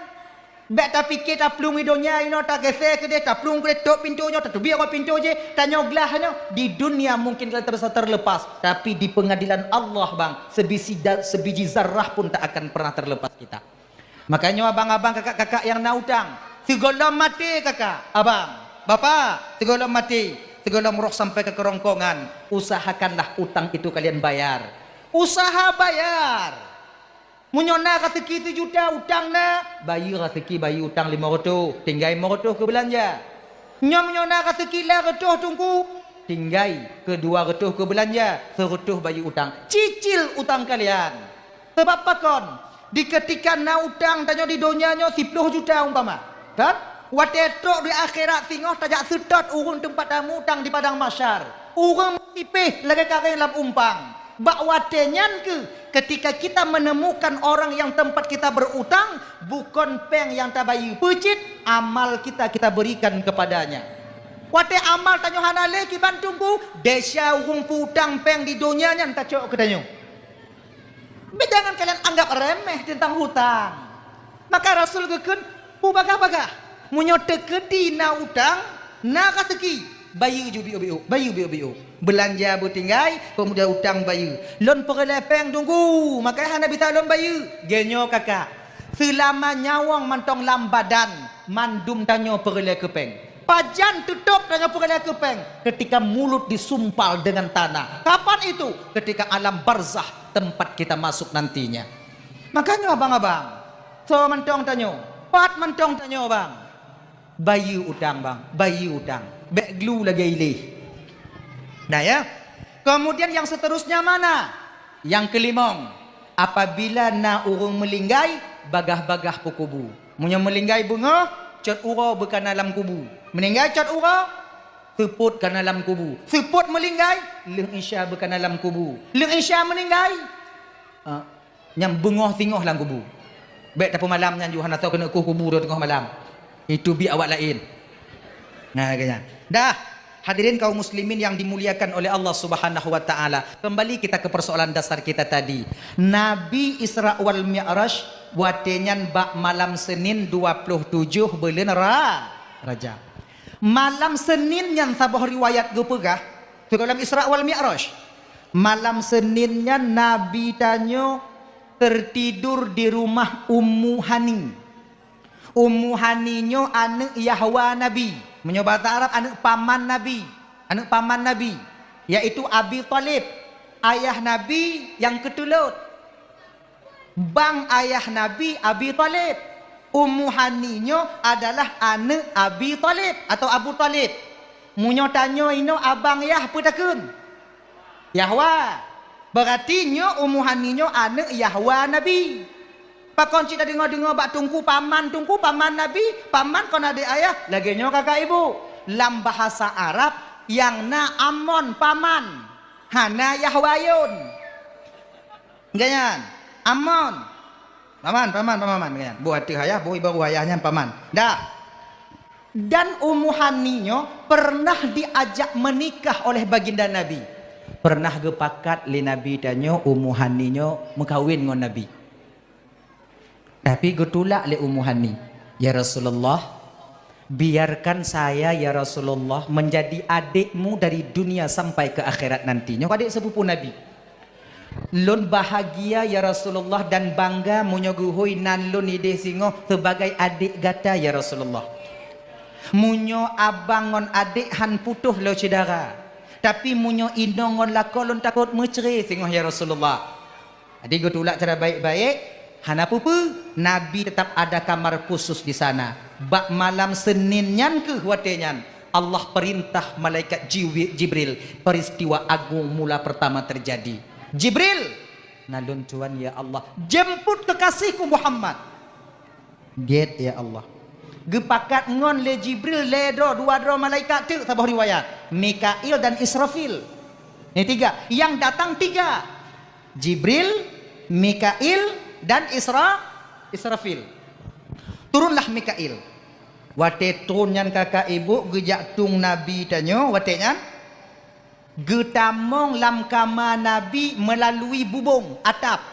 Bèk tapike taplueng di donya inoe, tageuséh keudéh, taplueng keudéh, tôp pintoe nyoe, tateubiet rot pintoe jih, tanyoe glah nyoe. Di dunia mungkin kita bisa terlepas, tapi di pengadilan Allah, bang, sebiji da-, sebiji zarah pun tak akan pernah terlepas kita. Makanya abang-abang, kakak-kakak nyang na utang, sigohlom maté kakak, abang, bapak, sigohlom maté, sigohlom roh sampai ke kerongkongan, usahakanlah utang itu kalian bayar. Usaha bayar. Meunyoe na raseuki sijuta utang na, bayeue raseuki, bayeue utang limong reutôh, tinggai limong reutôh keu beulanja. Nyoe meunyoe na raseuki lam reutôh teungku, tinggai keu dua reutôh keu beulanja, sireutôh bayeue utang. Cicil utang kalian. Sabab pakon? Di keutika na utang tanyoe di donya nyoe siploh juta umpama, kan? Watèe trok di akhirat singoh tajak seutôt ureueng teumpat tameu utang di padang mahsyar. Ureueng meusipéh lagèe karéng lam umpang. Bak watèe nyan keuh, ketika kita menemukan orang yang tempat kita berutang, bukon péng nyang tabayeue, peucit amal kita, kita berikan kepadanya. Watèe amal tanyoe hana lé kiban teungku, desya ureueng peu-utang péng di donya nyan tacok keu tanyoe. Tapi jangan kalian anggap remeh tentang hutang. Maka Rasul geukheun, "Peubagah-bagah. Meunyoe teukeudi na utang, na raseuki, bayeue ju biôk-biôk, bayeue biôk-biôk. Beulanja beutinggai, keumudian utang bayeue. Lôn peureulèe péng teungku, maka hana bisa lôn bayeue." Geunyoe kakak, seulama nyawöng mantong lam badan, mandum tanyoe peureulèe keu péng. Pajan teutôp tanyoe peureulèe keu péng? Ketika mulut disumpal dengan tanah. Kapan itu? Ketika alam barzakh, tempat kita masuk nantinya. Makanya abang-abang, soe mantong tanyoe, pat mantong tanyoe, bang. Bayeue utang, bang, bayeue utang. Bèk glu lagèe ilèe. Nah ya. Kemudian yang seterusnya mana? Nyang keulimong, apabila na ureueng meulinggai, bagah-bagah peukubu. Meunyoe meulinggai beungoh, cot uroe beukana lam kubu. Meuninggai cot uroe, seupôt kana lam kubu. Seupôt meulinggai, lheueh Isya beukana lam kubu. Lheueh Isya meuninggai, ah, nyang beungoh singoh lam kubu. Bèk tapeumalam nyan ju hana soe keuneuk kueh kubu teungoh malam. Itu biek awak laén. Nah, kaya. Dah, hadirin kaum muslimin yang dimuliakan oleh Allah Subhanahu wa taala. Kembali kita ke persoalan dasar kita tadi. Nabi Isra wal Mi'raj watèe nyan bak malam Senin dua puluh tujoh buleuen Ra-, Rajab. Malam Senin nyan saboh riwayat geupeugah, sigohlom Isra wal Mi'raj. Malam Senin nyan Nabi tanyoe tertidur di rumah Ummu Hani. Ummu Hani nyoe aneuk Yahwa Nabi. Meunyoe basa Arab, aneuk paman Nabi. Aneuk paman Nabi, yaitu Abi Thalib, ayah Nabi nyang keutulot. Bang ayah Nabi Abi Thalib. Ummu Hani nyoe adalah aneuk Abi Thalib atau Abu Thalib. Meunyoe tanyoe inoe abang yah peue takheun? Yahwa. Berarti nyoe Ummu Hani nyoe aneuk Yahwa Nabi. Pakon cit tadeungoe-deungoe bak teungku paman, teungku paman Nabi, paman kon adék ayah, lagèe nyoe kakak ibu. Lam bahasa Arab, nyang na amon paman. Hana yah wayôn. Ganyan. Amon. Paman, paman, paman, ganyan. Boh ateueh ayah, boh ibaroe ayah nyan paman. Dah. Dan Ummu Hani nyoe pernah diajak menikah oleh baginda Nabi. Pernah geupakat lé Nabi tanyoe Ummu Hani nyoe meukawen ngon Nabi. Tapi geutulak lé Ummu Hani, "Ya Rasulullah, biarkan saya, ya Rasulullah, menjadi adikmu dari dunia sampai ke akhirat nanti." Nyoe adék sepupu Nabi. "Lôn bahagia, ya Rasulullah, dan bangga meunyoe geuhôi nan lôn idéh singoh sebagai adék gata, ya Rasulullah. Meunyoe abang ngon adék han putôh lé syedara, tapi meunyoe inong ngon lakoe lôn takot meucré singoh, ya Rasulullah." Jadi geutulak cara baik-baik, hana peue-peue, Nabi tetap ada kamar khusus di sana. Bak malam Senin nyan keuh watée nyan, Allah perintah malaikat Jiwi-, Jibril, peristiwa agung mula pertama terjadi. "Jibril, na lôn tuan ya Allah, jemput kekasihku Muhammad." Gét ya Allah. Geupakat ngon lé Jibril lé droe, dua droe malaikat teuk saboh riwayat. Mikail dan Israfil. Ini tiga. Yang datang tiga. Jibril, Mikail, dan Isra-, Israfil. Turunlah Mikail. Watée trôn nyan kakak ibu geujak tueng Nabi tanyoe watée nyan. Geutamong lam kama Nabi meulalu bubông atap.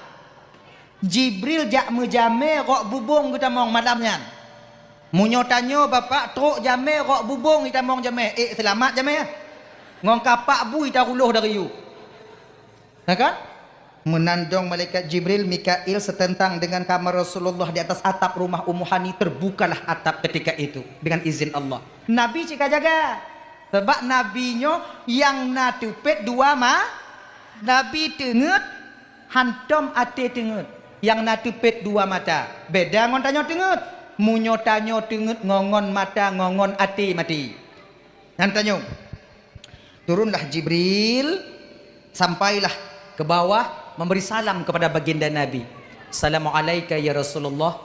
Jibril jak meujamé rot bubông geutamong malam nyan. Meunyoe tanyoe bapak trok jamé rot bubông itamong jamé, ék seulamat jamé. Ngon kapak bui taruloh dari yue. Na kan? Meunan dong malaikat Jibril, Mikail seuteuntang dengan kamar Rasulullah di atas atap rumah Ummu Hani, terbukalah atap ketika itu dengan izin Allah. Nabi cit ka jaga. Sabab Nabi nyoe nyang na teupet dua ma-, Nabi teungeut hantom até teungeut. Nyang na teupet dua mata. Beda ngon tanyoe teungeut. Meunyoe tanyoe teungeut ngon, ngon mata, ngon, ngon até maté. Nyan tanyoe. Turunlah Jibril, sampailah ke bawah, memberi salam kepada baginda Nabi. "Assalamualaika ya Rasulullah."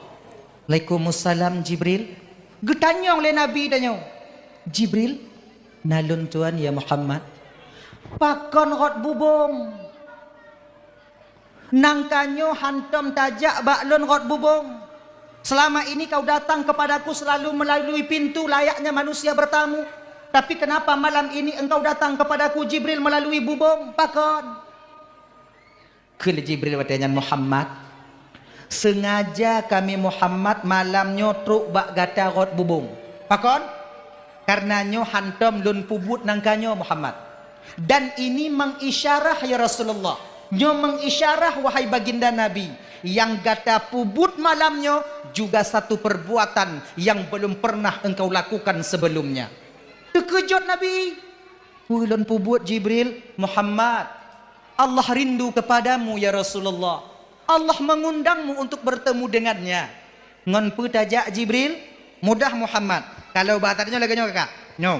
"Waalaikumsalam, Jibril." Geutanyong lé Nabi tanyoe, "Jibril, na lôn tuan ya Muhammad, pakon rot bubông?" Nangka nyoe hantom tajak bak lôn rot bubông. Selama ini kau datang kepadaku selalu melalui pintu layaknya manusia bertamu. Tapi kenapa malam ini engkau datang kepadaku, Jibril, melalui bubông? Pakon? Kheun lé Jibril watée nyan, "Muhammad, sengaja kami Muhammad malam nyoe trok bak gata rot bubông." Pakon? Kareuna nyoe hantom lôn peubuet nangka nyoe, Muhammad. Dan ini mengisyarah, ya Rasulullah. Nyoe mengisyarah, wahai baginda Nabi, nyang gata peubuet malam nyoe juga satu perbuatan yang belum pernah engkau lakukan sebelumnya. Teukeujot Nabi. "Peue lôn peubuet, Jibril?" "Muhammad, Allah rindu kepadamu, ya Rasulullah. Allah mengundangmu untuk bertemu dengannya." "Ngon peue tajak, Jibril?" "Mudah, Muhammad. Kalau bak tanyoe lagée nyoe, kakak. Nyoe.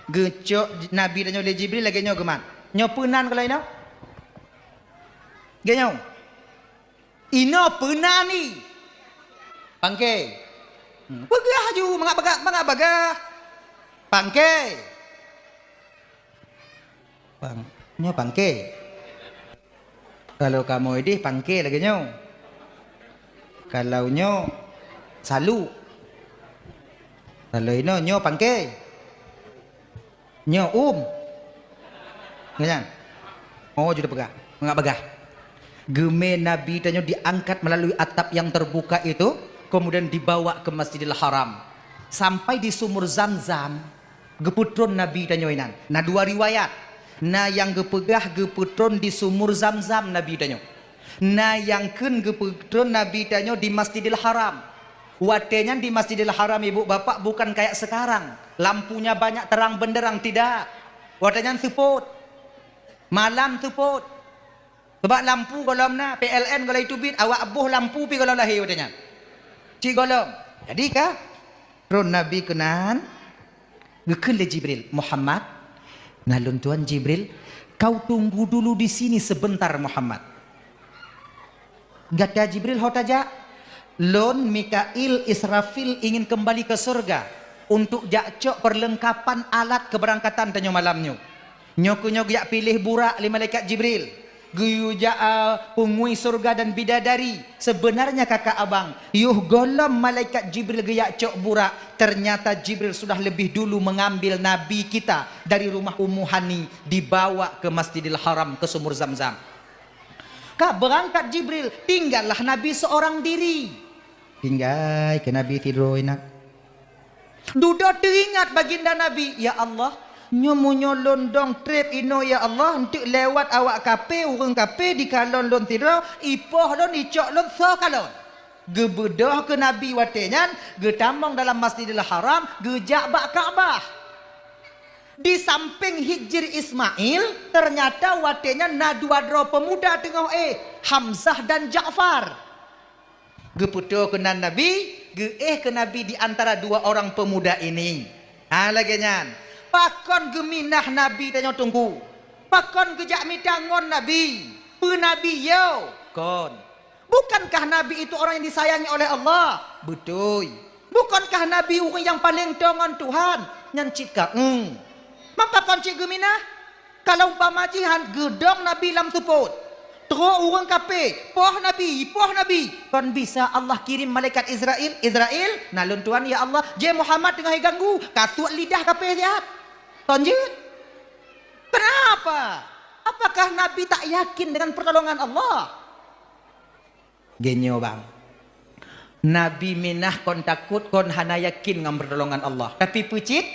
Geucok Nabi tanyoe lé Jibril lagée nyoe geumat. Nyoe peue nan kalau inoe?" "Lagée nyoe." "Inoe peue nan?" "Pangke." Hmm, peugah laju, mangat bagah, mangat bagah. "Pangke." Pang-, nyoe pangke. Kalau kamoe idéh pangke lagée nyoe. Kalau nyoe saluk. Kalau inoe nyoe pangke. Nyoe um. Nyan. Oh, jeuet peugah. Mangat bagah. Geumé Nabi tanyoe diangkat melalui atap yang terbuka itu, kemudian dibawa ke Masjidil Haram. Sampai di Sumur Zamzam, Geupeutron Nabi tanyoe inan. Na dua riwayat. Na nyang geupeugah geupeutron di Sumur Zamzam Nabi tanyoe. Na nyang kheun geupeutron Nabi tanyoe di Masjidil Haram. Watée nyan di Masjidil Haram, ibu bapak, bukan kayak sekarang, lampunya banyak terang benderang, tidak. Watée nyan seupôt. Malam seupôt. Sabab lampu gohlom na, P L N gohlom teubiet, awak boh lampu pih gohlom lahé watée nyan. Cit gohlom. Jadi ka tron Nabi keunan, geukheun lé Jibril, "Muhammad, na lôn tuan Jibril, kau tunggu dulu di sini sebentar, Muhammad." "Gata Jibril ho tajak?" "Lôn, Mikail, Israfil ingin kembali ke surga untuk jak cok perlengkapan alat keberangkatan tanyoe malam nyoe." Nyoe keuh nyoe geujak piléh Burak lé malaikat Jibril. Geuyue jak, a, peungui syeuruga dan bidadari. Sebenarnya kakak abang, yoh gohlom malaikat Jibril geujak cok Burak, ternyata Jibril sudah lebih dulu mengambil Nabi kita dari rumah Ummu Hani, dibawa ke Masjidil Haram, ke Sumur Zamzam. Ka beurangkat Jibril, tinggallah Nabi seorang diri. Tinggai keu Nabi sidroe inan. Dudoe teuingat baginda Nabi, "Ya Allah, nyoe meunyoe lôn dong treb inoe ya Allah, eunteuk lewat awak kaphé, ureuëng kaphé jikalon lôn sidroe, ipoh lôn, icok lôn, soe kalon?" Geubeudôh keu Nabi watée nyan, geutamong dalam Masjidil Haram, geujak bak Ka'bah. Di sampéng Hijri Ismail, ternyata watée nyan na dua droe peumuda teungoh éh, Hamzah dan Ja'far. Geupeutoe keunan Nabi, geuéh keu Nabi di antara dua orang pemuda ini. Ha, lagée nyan. Pakon geuminah Nabi tanyoe Teungku? Pakon geujak mita ngon Nabi? Peue Nabi yo? Kon. Bukankah Nabi itu orang yang disayangi oleh Allah? Beutôi. Bukankah Nabi ureuëng yang paleng toe ngon Tuhan? Nyan cit ka, hmm. Maka kon cit geuminah? Kalau umpama jih han geudong Nabi lam seupôt, trok ureuëng kaphé, poh Nabi, poh Nabi, kon bisa Allah kirim malaikat Israel, "Israel, na lôn tuan ya Allah, jeh Muhammad teungoh jiganggu, kasuet lidah kaphé siat." Kon jeuet? Kenapa? Apakah Nabi tak yakin dengan pertolongan Allah? Geunyoe bang, Nabi minah kon takot, kon hana yakin ngon pertolongan Allah. Tapi peue cit,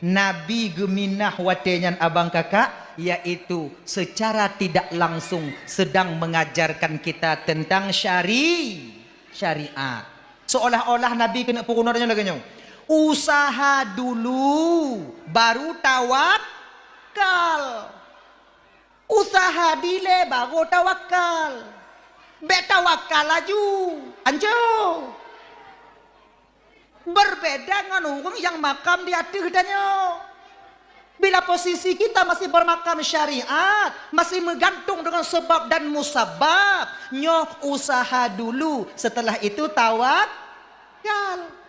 Nabi geuminah watée nyan abang kakak, yaitu secara tidak langsung sedang mengajarkan kita tentang syari-, syariat. Seolah-olah Nabi keuneuk peurunoe tanyoe lagée nyoe, "Usaha dulu, baru tawakal." Usaha dilée baru tawakal. Bék tawakal laju. Anco. Berbeda ngon ureuëng nyang makam di ateueh tanyoe. Bila posisi kita masih bermakam syariat, masih meugantung dengan sebab dan musabab, nyoe usaha dulu, setelah itu tawakal.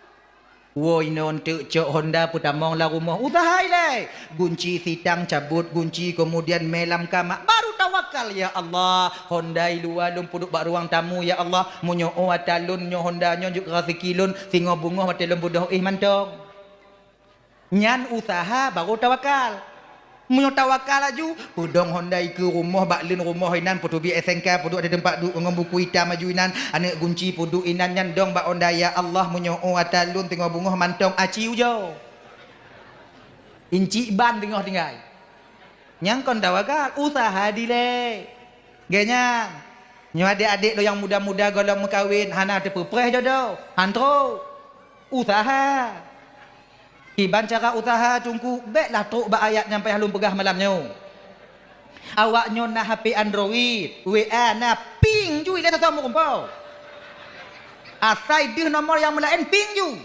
Woe inoe eunteuk cok honda peutamong lam rumoh, usaha ilée. Gunci sitang cabot, gunci keumudian mé lam kama, baru tawakal, "Ya Allah, honda i luwa lôn peuduek bak ruang tamu, ya Allah. Meunyoe ata lôn nyoe honda nyoe jeuet keu raseuki lôn, singoh beungoh watée lôn beudôh éh mantong." Nyan usaha baru tawakal. Meunyoe tawakal laju, peudong honda i keue rumoh bak leuen rumoh inan, peuteubiet S N K, peuduek di teumpat duek ngon buku itam laju inan, aneuëk gunci peuduek inan nyan dong bak honda, "Ya Allah, meunyoe ata lôn teungoh beungoh mantong aci ujoe. Incik ban teungoh tinggai." Nyang kon tawakal, usaha dilée. Geuh nyan, nyoe adék-adék lôn nyang muda-muda gohlom meukawen hana teupeupreh jodoh, han trok. Usaha. Kiban cara usaha Teungku, béklah trok bak ayat nyang payah lôn peugah malam nyoe. Awak nyoe na H P Android, W A na, ping ju ilée sasoe meurumpok. Asai deuh nomor nyang meulaén ping ju.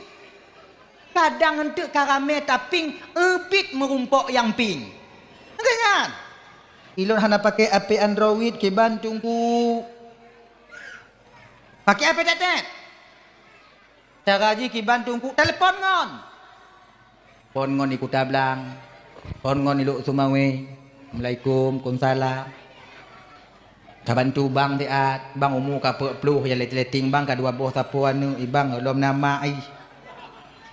Kadang eunteuk ka ramé taping, eubit meurumpok nyang ping. Geuh nyan. Ilôn hana pakai H P Android kiban Teungku. Pakai H P tetet. Cara jih kiban Teungku telepon ngon. Phon ngon di Kuta Blang. Phon ngon di Lhokseumawe. Assalamualaikum, waalaikumsalam. Ka bantu bang siat, bang umu ka peuet ploh, ya letting bang ka dua boh sapo aneuëk, i bang lom nama ai.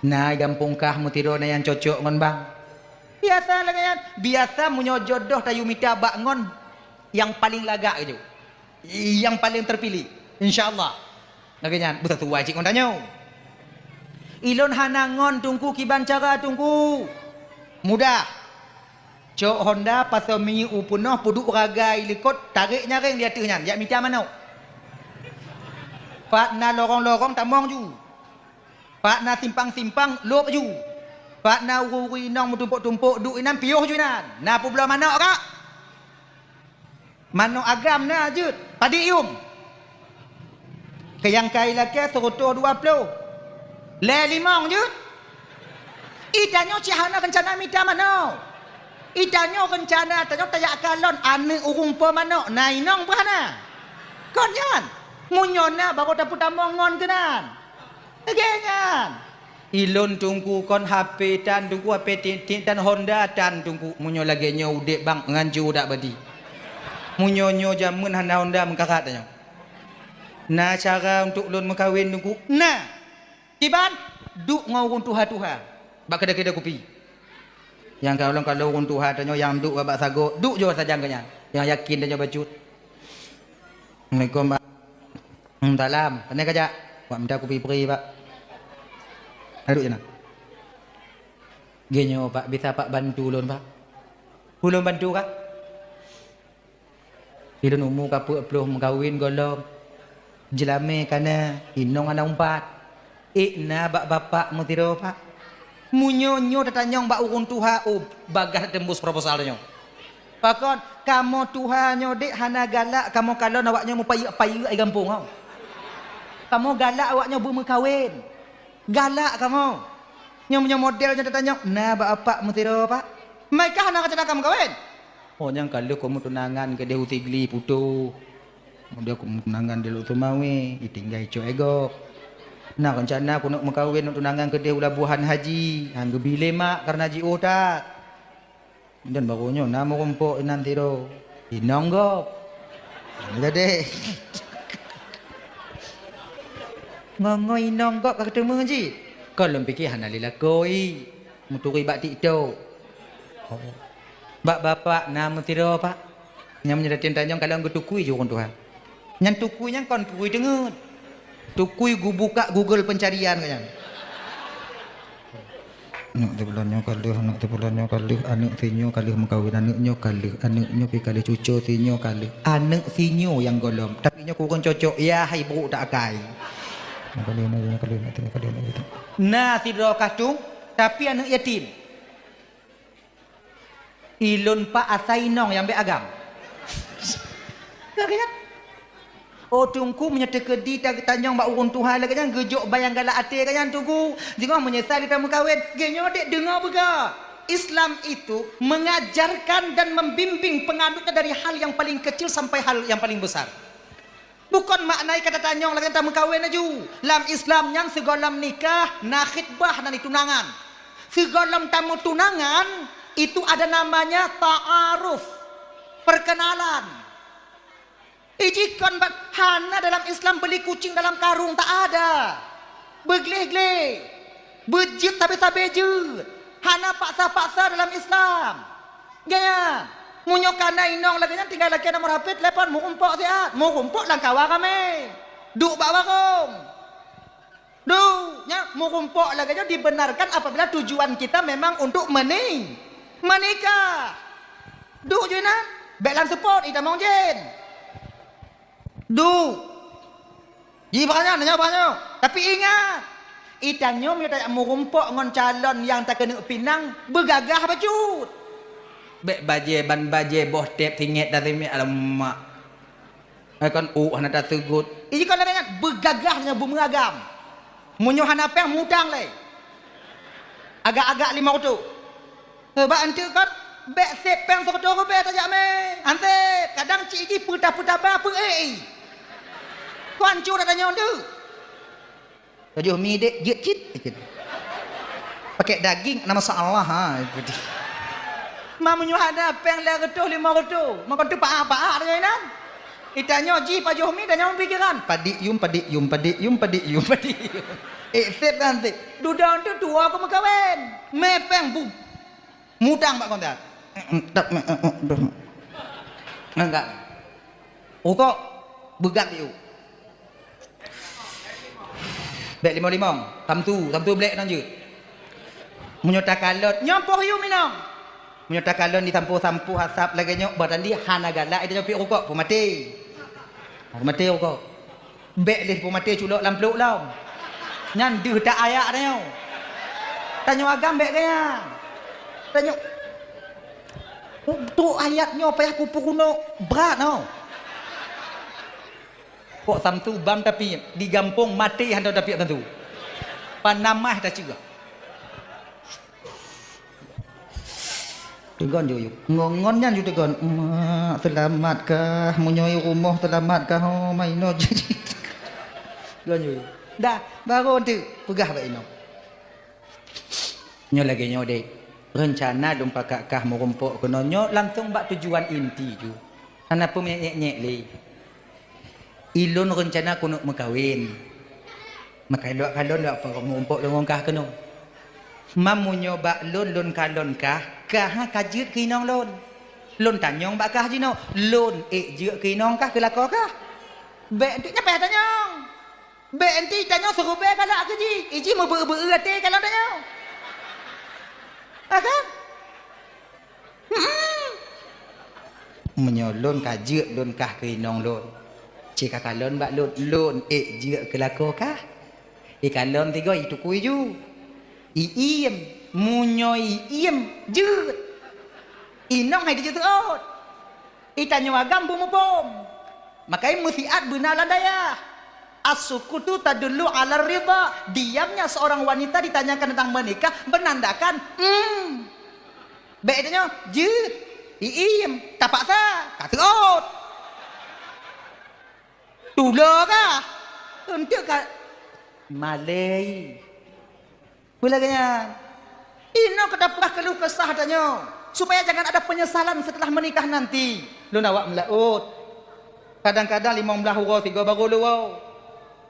Na i gampông kah meusidroe na nyang cocok ngon bang. Biasa lagée nyan, biasa meunyoe jodoh tayue mita bak ngon nyang paleng lagak keujeuet. Nyang paleng terpilih, insya Allah. Lagée nyan, beusatuai cit ngon tanyoe. Ilôn hana ngon Teungku kiban cara Teungku. Mudah. Cok honda pasoe minyeuk u peunoh peuduek ragai likot, tarek nyaréng di ateueh nyan, jak mita manok. Pat na lorong-lorong tamong ju. Pat na simpang-simpang lôb ju. Pat na ureuëng-ureuëng inong meutumpok-tumpok duek inan piôh ju inan. Na peubloe manok kak. Manok agam na jeuet, padit yum. Keu nyang kai lakée seureutôh dua ploh. Lhée limong jeuet. I tanyoe cit hana reuncana mita manok. I tanyoe reuncana tanyoe tajak kalon aneuëk ureuëng po manok, na inong beuh hana. Kon nyan, meunyoe na barô tapeutamong ngon keunan. Lagée nyan. Ilôn Teungku kon H P tan Teungku, H P tiek-tiek tan Honda tan Teungku. Meunyoe lagèe nyoe udép bang ngan ju dak badi. Meunyoe nyoe jameun hana Honda meukarat tanyoe. Na cara untuk lôn meukawen Teungku? Na. Kiban? Duek ngon ureueng tuha-tuha bak keudè-keudè kupi. Nyang kalon-kalon ureueng tuha tanyoe nyang duek bak sagoe, duek jih sajan keu nyan. Nyang yakin tanyoe bacut. Assalamualaikum, Pak. Hmm, salam. Pane kajak? Wak mita kupi pri, Pak. Aduk jana. Geuh nyoe, Pak, bisa Pak bantu lôn, Pak? Ulôn bantu, Kak? Ilôn umu ka peuet ploh meukawen gohlom. Jeulamé ka na, inong hana umpat. Ék na bak bapak meusidroe, Pak? Meunyoe nyoe tatanyong bak ureueng tuha, oh, bagaih teumbus proposal nyoe. Pakon, kamoe tuha nyoe dek hana galak kamoe kalon awak nyoe meupayeuk-payeuk di gampông, oh. Kamoe galak awak nyoe beumeukawen. Galak kamoe. Nyoe meunyoe model nyoe tatanyong, na bak bapak meusidroe, Pak? Meukah na rencana kamoe kawen? Oh, nyang ka lheueh kamoe tunangan keudeh u Sigli Puto. Kemudian kamoe tunangan di Lhokseumawe, ditinggai cok e gob. Na rencana keuneuk meukawen, neuk tunangan keudeh u Labuhan Haji, han geubi lé mak kareuna jiôh that. Dan baroe nyoe na meurumpok inan sidroe. Inong gob. Jadi, ngon-ngon inong gob ka teumé jih. Kon lôn pike hana lé lakoe. Meuturi bak TikTok. Oh. Bak bapak na meusidroe, Pak. Nyang meunyoe dateng tanyong kalon geutukui jih ureueng tuha. Nyan tukui nyan kon tukui teungeut. Tukui geubuka Google pencarian keu nyan. Aneuk teuh bulan nyoe ka lheueh, aneuk teuh bulan nyoe ka lheueh, aneuk teuh nyoe ka lheueh meukawen, aneuk nyoe ka lheueh, aneuk nyoe pi ka lheueh, cucoe teuh nyoe ka lheueh. Aneuk teuh nyoe nyang gohlom, tapi nyoe kureueng cocok, ya hai brok tak akai. Nyoe ka lheueh, nyoe ka lheueh, nyoe ka lheueh, nyoe ka lheueh. Na sidroe kah tueng, tapi aneuk yatim. Ilôn pak asai inong nyang bèk agam. Ka keuh nyan. Oh, Teungku, meunyoe teukeudi ta-, tanyong bak ureueng tuha lagèe nyan, geujok ban nyang galak até geuh nyan, Teungku. Singoh meunyeusai lé tameukawen, geuh nyoe dek deungoe beugah. Islam itu mengajarkan dan membimbing penganutnya dari hal yang paling kecil sampai hal yang paling besar. Bukon makna kata tanyong lagèe tameukawen laju. Lam Islam nyan sigohlom nikah, na khitbah, na tunangan. Sigohlom tameutunangan, itu ada namanya ta'aruf, perkenalan. Ijikon bat hana dalam Islam beli kucing dalam karung, tak ada. Beugleh-gleh, beujeuet sabe-sabe jeuet. Hana paksa-paksa dalam Islam. Gaya, meunyoe ka na inong lagèe nyan tinggai lakèe nomor H P, telepon, meurumpok siat, meurumpok lam kawa ramè. Duek bak warong. Duek, nyan meurumpok lagèe nyoe dibenarkan apabila tujuan kita memang untuk meni-, menikah. Duek jih nyan, bèk lam seupôt, itamong jén. Duek. Jih bak nyan, nyoe bak nyoe. Tapi ingat, itanyoe meunyoe tajak meurumpok ngon calon nyang takeuneuk pinang, beugagah bacut. Bèk bajèe ban bajèe boh tép singèt dan singèt, alamak. Hai kon ôk hana taseugot. Ih, kon lagèe nyan, beugagah nyoe beumeuagam. Meunyoe hana péng, mutang lé. Agak-agak limong reutôh. Heuba eunteuk kon, bèk sép péng sireutôh ribèe tajak mè. Ansép, kadang cit jih peutah-peutah ba peu-ék i. Kuanco that tanyoe deuh. Tujoh mi dek jeuet cit. Pakai daging na masalah ha. Ma meunyoe hana péng lhèe reutôh limong reutôh, meukeunong teupaah-paah tanyoe inan. Itanyoe jih pajoh mi dan nyang pikiran. Padik yum, padik yum, padik yum, padik yum, padik yum. Eh, sép kan sép. Dudoe tu tuwoe keu meukawen. Mè péng bu. Mutang bak kontak. Enggak. Rukok beugak yuk. Bèk limong-limong. Samsu, samsu blék nan jeuet. Meunyoe takalon, nyoe poh yum inong. Meunyoe takalon disampoe-sampoe asap lagèe nyoe, bah tandi hana galak ita nyoe piep rukok, peumaté. Peumaté rukok. Bèk lé peumaté culok lam pluek lom. Nyan deuh tak ayak tanyoe. Tanyoe agam bèk gaya. Tanyoe, trok ayat nyoe payah kupeurunoe brat nyoe. Kok samsu bam tapi di gampông maté hana tapi samsu. Panamah tacue. Teugon yuk, yuk. Ngon, ngon nyan ju teugon. Mak, seulamat kah? Meunyoe i rumoh seulamat kah? Oh, ma inoe jadi. Teugon yuk, yuk. Dah, baru tu peugah bak inoe. Nyoe lagèe nyoe deh, reuncana lôn pakat kah meurumpok keunoe nyoe langsong bak tujuan inti ju. Hana peue nyek-nyek lé. Ilôn reuncana keuneuk meukawen. Maka lôn kalon lôn meurumpok lôn ngon kah keunoe. Meunyoe bak lôn, lôn kalon kah, kah ka jeuet keu inong lôn. Lôn tanyong bak kah jinoe, lôn ék jeuet keu inong kah, keu lakoe kah? Bèk enteuk nyan payah tanyong. Bèk enteuk tanyoe siribèe galak keu jih, iji meubeu-beu até kalon tanyoe. Ha kan? Hmm. Meunyoe lôn ka jeuet lôn kah keu inong lôn, ci ka kalon bak lôn, lôn ék jeuet keu lakoe kah? Ikalon tiga itukui ju. Iiem, meunyoe iiem jeuet. Inong hai dijeuet seuôt. Itanyoe agam beumuphom. Makai meusiat beuna lam dayah. As-sukutu tadullu 'ala ridha. Diamnya seorang wanita ditanyakan tentang menikah menandakan, hmm. Bèk tanyoe jeuet, iiem, tapaksa, ka seuôt. Tulo kah? Enteuk ka malèe. Peue lagèe nyan? Inoe keu tapeugah keuluh kesah tanyoe, supaya jangan ada penyesalan setelah menikah nanti. Lôn awak meulaôt. Kadang-kadang limong blaih uroe sigoe barô lôn woe.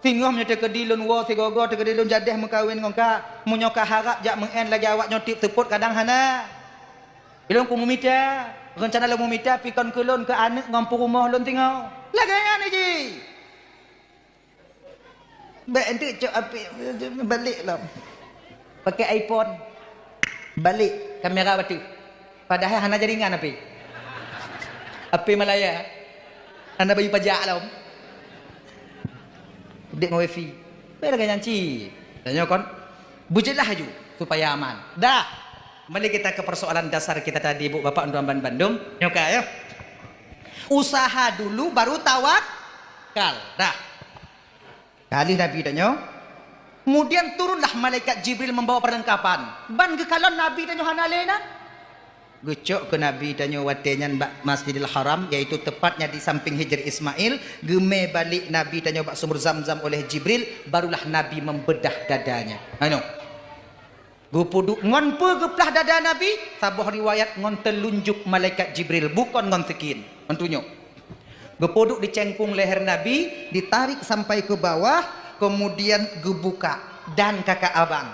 Singoh meunyoe teukeudi lôn woe sigoe-goe, teukeudi lôn jadeh meukawen ngon kah. Meunyoe kah harab jak meu'en lagèe awak nyoe tiep seupôt kadang hana. Ilôn keu meumita, reuncana lôn meumita pi kon keu lôn keu aneuk ngon peurumoh lôn singoh. Lagèe nyan jih. Bèk enteuk cok apé balek lom. Pakai iPhone. Balek kamera bateue. Padahai hana jaringan apé. Apé Malaya. Hana bayeue pajak lom. Udép ngon wifi. Bèk lagèe nyan cit. Tanyoe kon beujeulaih aju supaya aman. Dah. Kembali kita ke persoalan dasar kita tadi, Bu, Bapak, untuk bandum. Nyoe ka ya. Usaha dulu baru tawakal. Dah. Ka lheueh Nabi tanyoe, kemudian turunlah malaikat Jibril membawa perlengkapan. Ban geukalon Nabi tanyoe hana lé na. Geucok keu Nabi tanyoe watèe nyan bak Masjidil Haram, yaitu tepatnya di samping Hijr Ismail. Geumè balek Nabi tanyoe bak sumur Zamzam oleh Jibril, barulah Nabi membedah dadanya. Anu. Geupeuduek ngon peue geuplah dada Nabi? Saboh riwayat ngon teulunjuk malaikat Jibril, bukon ngon sikin. Ngon tunjuk. Geupeuduek di cengkung leher Nabi, ditarik sampai ke bawah, kemudian geubuka dan kakak abang.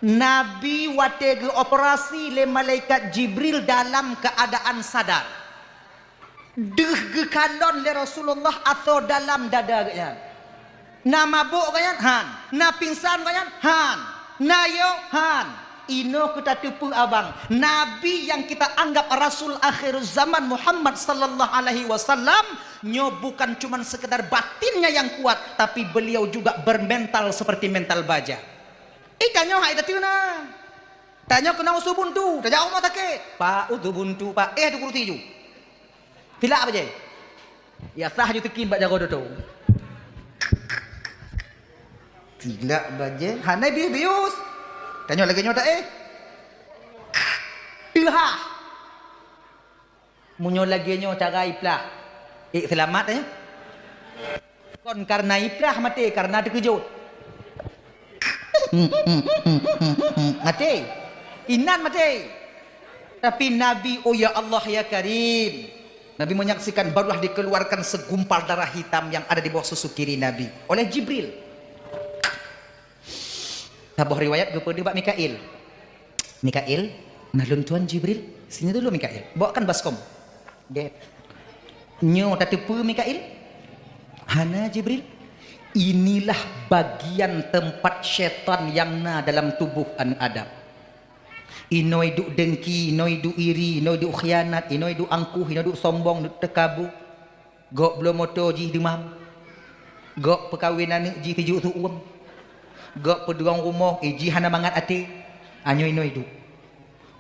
Nabi watèe geuoperasi lé malaikat Jibril dalam keadaan sadar. Deuh geukalon lé Rasulullah atau dalam dada geuhnyan. Na mabök geuhnyan? Han. Na pingsan geuhnyan? Han. Na yo? Han. Inoe keu tateupeue abang, Nabi yang kita anggap Rasul akhir zaman Muhammad sallallahu alaihi wasallam, nyoe bukan cuman sekedar batinnya yang kuat, tapi beliau juga bermental seperti mental baja. Ih, tanyoe hai tateuna. Tanyoe keunong su buntu, tajak rumoh sakét. Pak, usu buntu, Pak. Eh, tu kurusi ju. Silak bajèe. Ya sah ju teukin bak jaroe doto. Silak bajèe, hana bius-bius. Tanyoe lagèe nyoe tak eh. Teuhah. Meunyoe lagèe nyoe cara iplah. Eh, seulamat eh. Kon karena iplah maté, karena teukeujot. Maté. Inan maté. Tapi Nabi, oh ya Allah ya Karim. Nabi menyaksikan barulah dikeluarkan segumpal darah hitam yang ada di bawah susu kiri Nabi oleh Jibril. Saboh riwayat geupeudeuh bak Mikail. Mikail, nah lôn tuan Jibril, sini dulu Mikail. Bawakan baskom. Dek. Nyoe tateupeue Mikail? Hana Jibril. Inilah bagian tempat syaitan yang na dalam tubuh aneuk Adam. Inoe duek dengki, inoe duek iri, inoe duek khianat, inoe duek angkuh, inoe duek sombong, duek teukabu. Gok bloe moto jih deumam. Gok peukawen aneuk jih teujuk su uem. Gok peudurong rumoh, eh, jih hana mangat até. Anyoe inoe duek.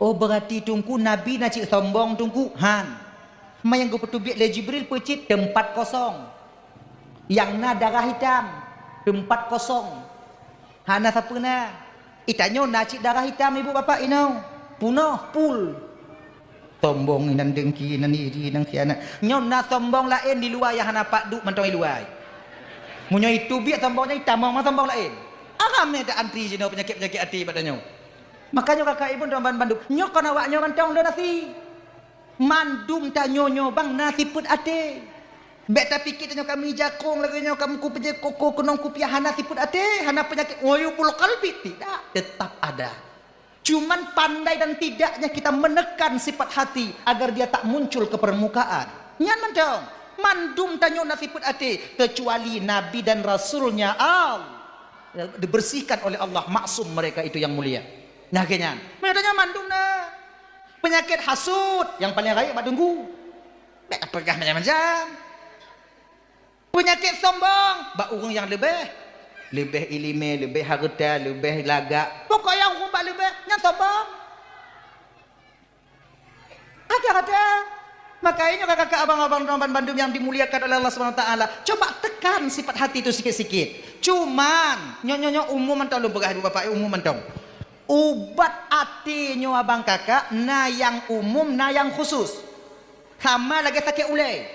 Oh, beurati Teungku Nabi na cit sombong Teungku? Han. Ma nyang geupeuteubiet lé Jibril peucit teumpat kosong. Nyang na darah hitam, teumpat kosong. Hana sapeue na. Itanyoe na cit darah hitam ibu bapak inoe. Punoh, pul. Sombong inan dengki, inan iri, inan khianat. Nyoe na sombong laén di luwa nyang hana pat duek mantong i luwa. Meunyoe iteubiet sombong nyan itamong ma sombong laén. Aram nyan ta antri jinoe peunyakét-peunyakét até bak tanyoe. Makanya kakak ibu dan ban-, bandum, nyoe kon awak nyoe mantong lôn asie. Mandum tanyoe nyoe bang na sifeuet até. Bék tapiké tanyoe kami jakong lagée nyoe, kami kupeujeuet koko keunong kupiah, hana sifeuet até, hana peunyakét uyubul qalbi, tidak, tetap ada. Cuman pandai dan tidaknya kita menekan sifat hati agar dia tak muncul ke permukaan. Nyan mantong, mandum tanyoe na sifeuet até, kecuali Nabi dan Rasulnya Allah, dibersihkan oleh Allah, maksum mereka itu yang mulia. Nah, keu nyan. Meunyoe tanyoe mandum na. Peunyakét hasut nyang paleng rayeuk bak teungku. Bék tapeugah macam-macam. Peunyakét sombong bak ureuëng nyang leubeh, leubeh iéleumé, leubeh hareuta, leubeh lagak. Pokok nyang ureuëng bak leubeh, nyan sombong. Kata-kata. Makanya kakak-kakak, abang-abang, teman bandum yang dimuliakan oleh Allah Subhanahu Wa Taala, coba tekan sifat hati itu sikit-sikit. Cuman, nyoe, nyoe, nyoe umum mantong lôn peugah, ibu bapak, umum mantong. Ubat até nyoe abang kakak, na nyang umum, na nyang khusus. Sama lagée sakét ulée.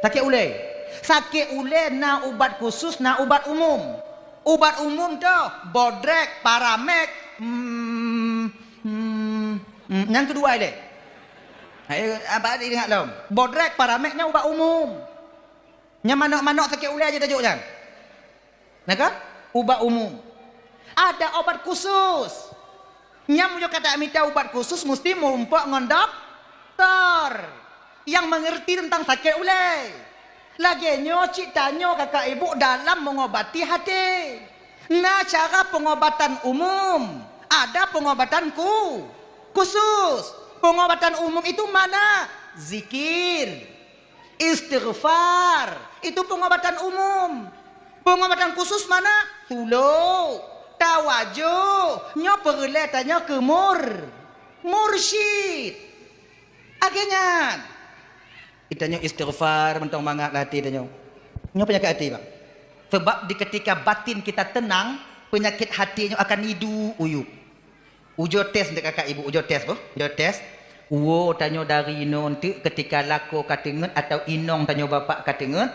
Sakét ulée. Sakét ulée na ubat khusus, na ubat umum. Ubat umum toh, bodrek, paramek, mm, mm, mm, nyang keudua ilée. Hai, apa tadi ingat lom? Bodrek, paramek nyan ubat umum. Nyang manok-manok sakét ulée aja tajok nyan. Nah kan? Ubat umum. Ada obat khusus. Nyang meunyoe ka tamita ubat khusus, musti meurumpok ngon doktor nyang mengerti tentang sakét ulée. Lagée nyoe cit tanyoe kakak ibu dalam mengobati hati. Na cara pengobatan umum, ada pengobatan ku-, khusus. Pengobatan umum itu mana? Zikir. Istighfar, itu pengobatan umum. Pengobatan khusus mana? Suluk, tawajuh, nyoe peureulée tanyoe keu mur-, mursyid. Lagée nyan. Tanyoe istighfar mantong mangat lam até tanyoe. Nyoe peunyakét até, bang. Sebab di ketika batin kita tenang, penyakit hati nyoe akan iduek uyub. Ujoe tes dek kakak ibu, ujoe tes boh, ujoe tes. Uwoe tanyoe dari inoe enteuk ketika lakoe ka teungeut atau inong tanyoe bapak ka teungeut,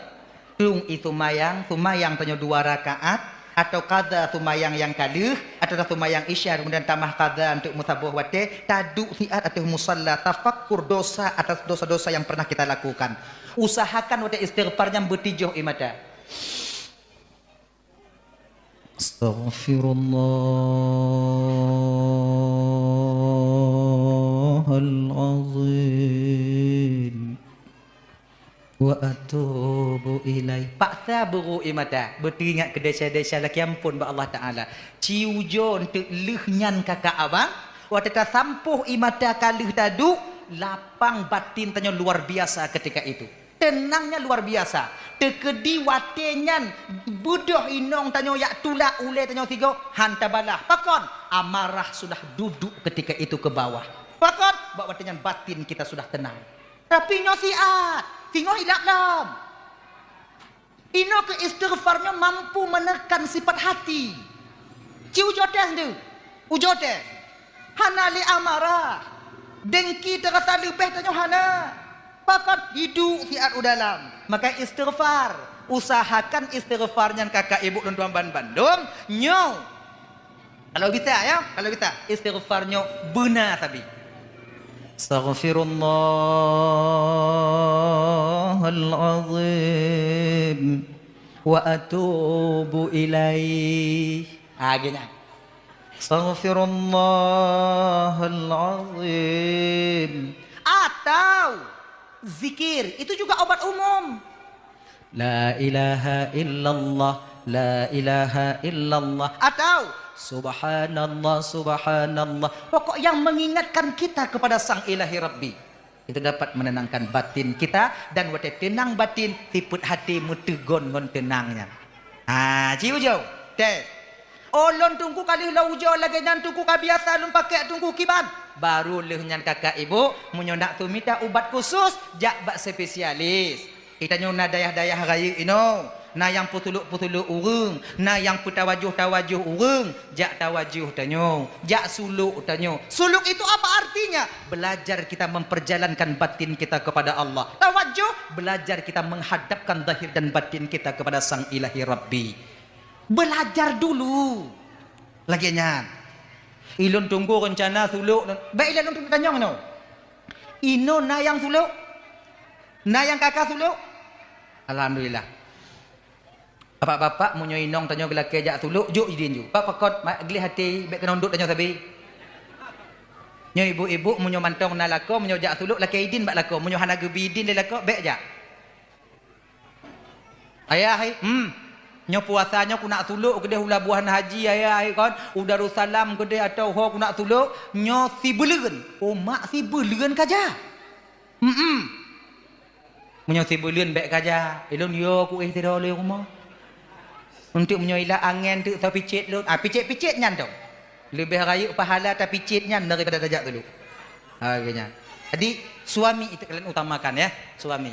tueng ie seumayang, seumayang tanyoe dua rakaat, atau qadha seumayang nyang ka lheueh, atau seumayang isya kemudian tamah qadha enteuk meusaboh watée, taduek siat ateueh musalla, tafakkur dosa atas dosa-dosa yang pernah kita lakukan. Usahakan watée istighfar nyan beutijoh ie mata. Astaghfirullahal'azim. Wa atubu ilaih. Paksa beurôk ie mata, beuteuingat keu desya-desya lakée amphon bak Allah Taala. Ci ujoe enteuk lheueh nyan kakak abang, watée tasampôh ie mata ka lheueh taduek, lapang batin tanyoe luar biasa ketika itu. Teunangnya luar biasa. Teukeudi watée nyan beudôh inong tanyoe jak tulak ulée tanyoe sigoe, han tabalah. Pakon? Amarah sudah duduk ketika itu ke bawah. Pakon? Bak watée nyan batin kita sudah tenang. Tapi nyoe siat, singoh ilap lom. Inoe keu istighfar nyoe mampu menekan sifat hati. Ci ujoe tes tu. Ujoe tes. Hana lé amarah. Dengki teurasa leubeh tanyoe hana. Pakon? Iduek siat u dalam. Maka istighfar. Usahakan istighfar nyan kakak ibu lôn tuan ban bandum. Nyoe. Kalau bisa ya, kalau bisa. Istighfar nyoe beuna sabe. Astaghfirullahal'azim. Wa atubu ilaih. Ha, geuh nyan. Astaghfirullahal'azim. Atau zikir, itu juga obat umum. La ilaha illallah, la ilaha illallah. Atau subhanallah, subhanallah. Pokok yang mengingatkan kita kepada Sang Ilahi Rabbi. Itu dapat menenangkan batin kita, dan watée teunang batin, sifeuet até meuteugon ngon teunang nyan. Ha, ci ujoe. Tes. Oh, lôn teungku ka lheueh lôn ujoe lagée nyan teungku ka biasa lôn pakék teungku kiban. Baru lheueh nyan kakak ibu, meunyoe nak teumita ubat khusus, jak bak spesialis. Di tanyoe na dayah-dayah rayeuk inoe. Na nyang peusulok-peusulok ureuëng, na nyang peutawajoh-tawajoh ureuëng, jak tawajoh tanyoe, jak sulok tanyoe. Sulok itu apa artinya? Belajar kita memperjalankan batin kita kepada Allah. Tawajoh, belajar kita menghadapkan zahir dan batin kita kepada Sang Ilahi Rabbi. Belajar dulu. Lagée nyan. Ilôn tunggu reuncana sulok. Bèk ilôn tunggu tanyong inoe. Inoe na nyang sulok? Na nyang ka ka sulok? Alhamdulillah. Bapak-bapak, meunyoe inong tanyoe geulakèe jak sulok, jok idin ju. Pak pakon, ma-, gleh até, bèk keunong dot tanyoe sabe. Nyoe ibu-ibu, meunyoe mantong na lakoe, meunyoe jak sulok, lakèe idin bak lakoe. Meunyoe hana geubi idin lé lakoe, bèk jak. Ayah, hai, hmm. Nyoe puasa nyoe keuneuk sulok keudeh u Labuhan Haji, ayah, hai, kon. U Darussalam keudeh atau ho keuneuk sulok. Nyoe sibuleuen. Oh, mak sibuleuen ka jak. Hmm. Meunyoe sibuleuen bèk ka jak. Ilôn yo kuéh sidroe lé rumoh. Untuk meunyoe ilah angèn teuk tapicet lôn. Ah, picet-picet nyan dong. Leubeh rayeuk pahala tapicet nyan daripada tajak sulok. Ha, geuh nyan. Jadi, suami itu kalian utamakan, ya, suami.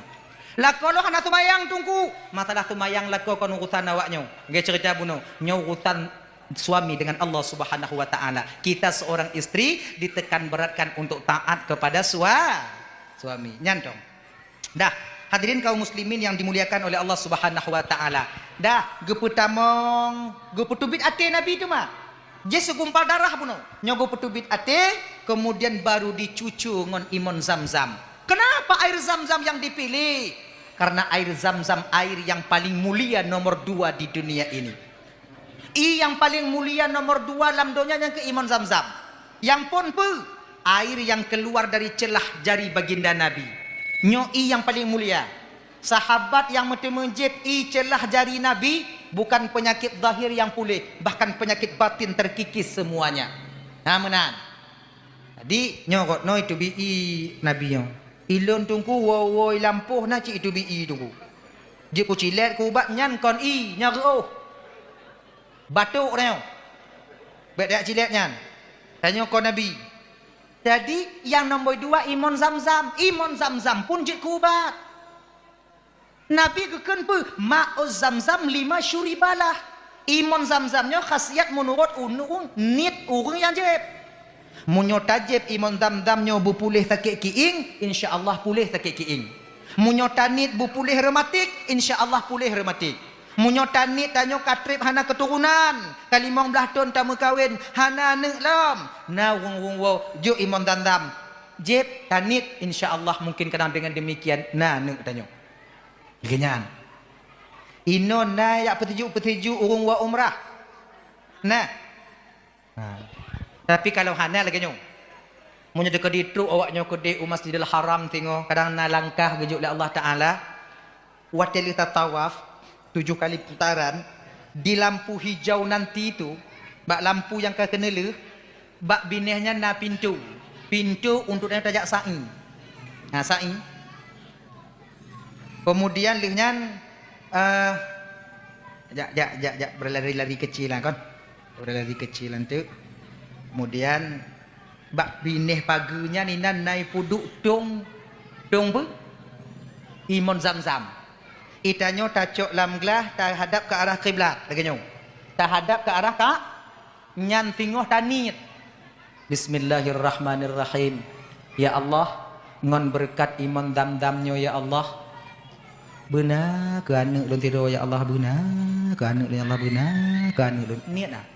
Lakoe lôn hana seumayang, Teungku. Masalah seumayang lakoe kon urusan awak nyoe. Geuh cerita bunoe. Nyoe urusan suami dengan Allah Subhanahu wa Ta'ala. Kita seorang istri ditekan beratkan untuk taat kepada sua-, suami. Nyan dong. Dah, hadirin kaum muslimin yang dimuliakan oleh Allah Subhanahu wa Ta'ala. Dah, geupeutamong, geupeuteubiet até Nabi teuma. Jih segumpal darah bunoe. Nyoe geupeuteubiet até, kemudian baru dicucu ngon imon Zam-Zam. Kenapa air Zam-Zam yang dipilih? Karena air Zam-Zam air yang paling mulia nomor dua di dunia ini. Ie nyang paleng mulia nomor dua lam donya nyang keu imon Zam-Zam. Nyang phôn peue? Air nyang keuluar dari ceulah jari baginda Nabi. Nyoe ie nyang paleng mulia. Sahabat nyang meuteumé jieb ie ceulah jari Nabi, bukan peunyakét zahir nyang puléh, bahkan peunyakét batin terkikis semuanya. Na meunan. Jadi, nyoe gobnyoe teubi ie Nabi nyoe. Ilôn Teungku woe-woe i lampôh na cit iteubi ie Teungku. Jeuet kucilét keu ubat nyan kon ie, nyan reuôh. Batuk tanyoe. Bèk tajak cilét nyan. Tanyoe kon Nabi. Jadi, nyang nomor dua imon Zam-Zam. Imon Zam-Zam pun jeuet keu ubat. Nabi geukheun peue? Ma'uz Zam-Zam lima syuribalah. Imon Zam-Zam nyoe khasiat meunurot ureueng niet ureueng nyang jieb. Meunyoe tajieb imon Zam-Zam nyoe beupuléh sakét kiéng, insya Allah puléh sakét kiéng. Meunyoe taniet beupuléh reumatik, insya Allah puléh reumatik. Meunyoe taniet tanyoe ka trép hana keuturonan, ka limong blaih thôn tameukawen, hana aneuk lom, na ureueng-ureueng woe jok imon Zam-Zam. Jieb taniet, insya Allah mungkin kadang dengan demikian na aneuk tanyoe. Lagèe nyan. Inoe na jak peutuju-peutuju ureueng woe umrah. Nah. Ha. Tapi kalau hana lagèe nyoe. Meunyoe teukeudi trok awak nyoe keudeh u Masjidil Haram singoh, kadang na langkah geujok lé Allah Taala, watèe lheueh tatawaf tujoh kali putaran, di lampu hijau nanti tu, bak lampu nyang ka keuneulheueh, bak binéh nyan na pintoe. Pintoe untuk tajak sa'i. Na sa'i. Kemudian lheueh nyan, eh, jak, jak, jak, jak, beulari-lari keucil lah kon. Beulari keucil lah tu. Kemudian bak binéh pageue nyan inan na ipeuduek tong, tong peue? Imon Zam-Zam. Itanyoe tacok lam glah tahadap ke arah kiblat, lagèe nyoe. Tahadap ke arah ka-, Nyan singoh taniet. Bismillahirrahmanirrahim. Ya Allah, ngon beureukat imon Zam-Zam nyoe ya Allah, beuna keu aneuk lôn sidroe ya Allah, beuna keu aneuk lôn ya Allah, beuna keu aneuk lôn. Niet na.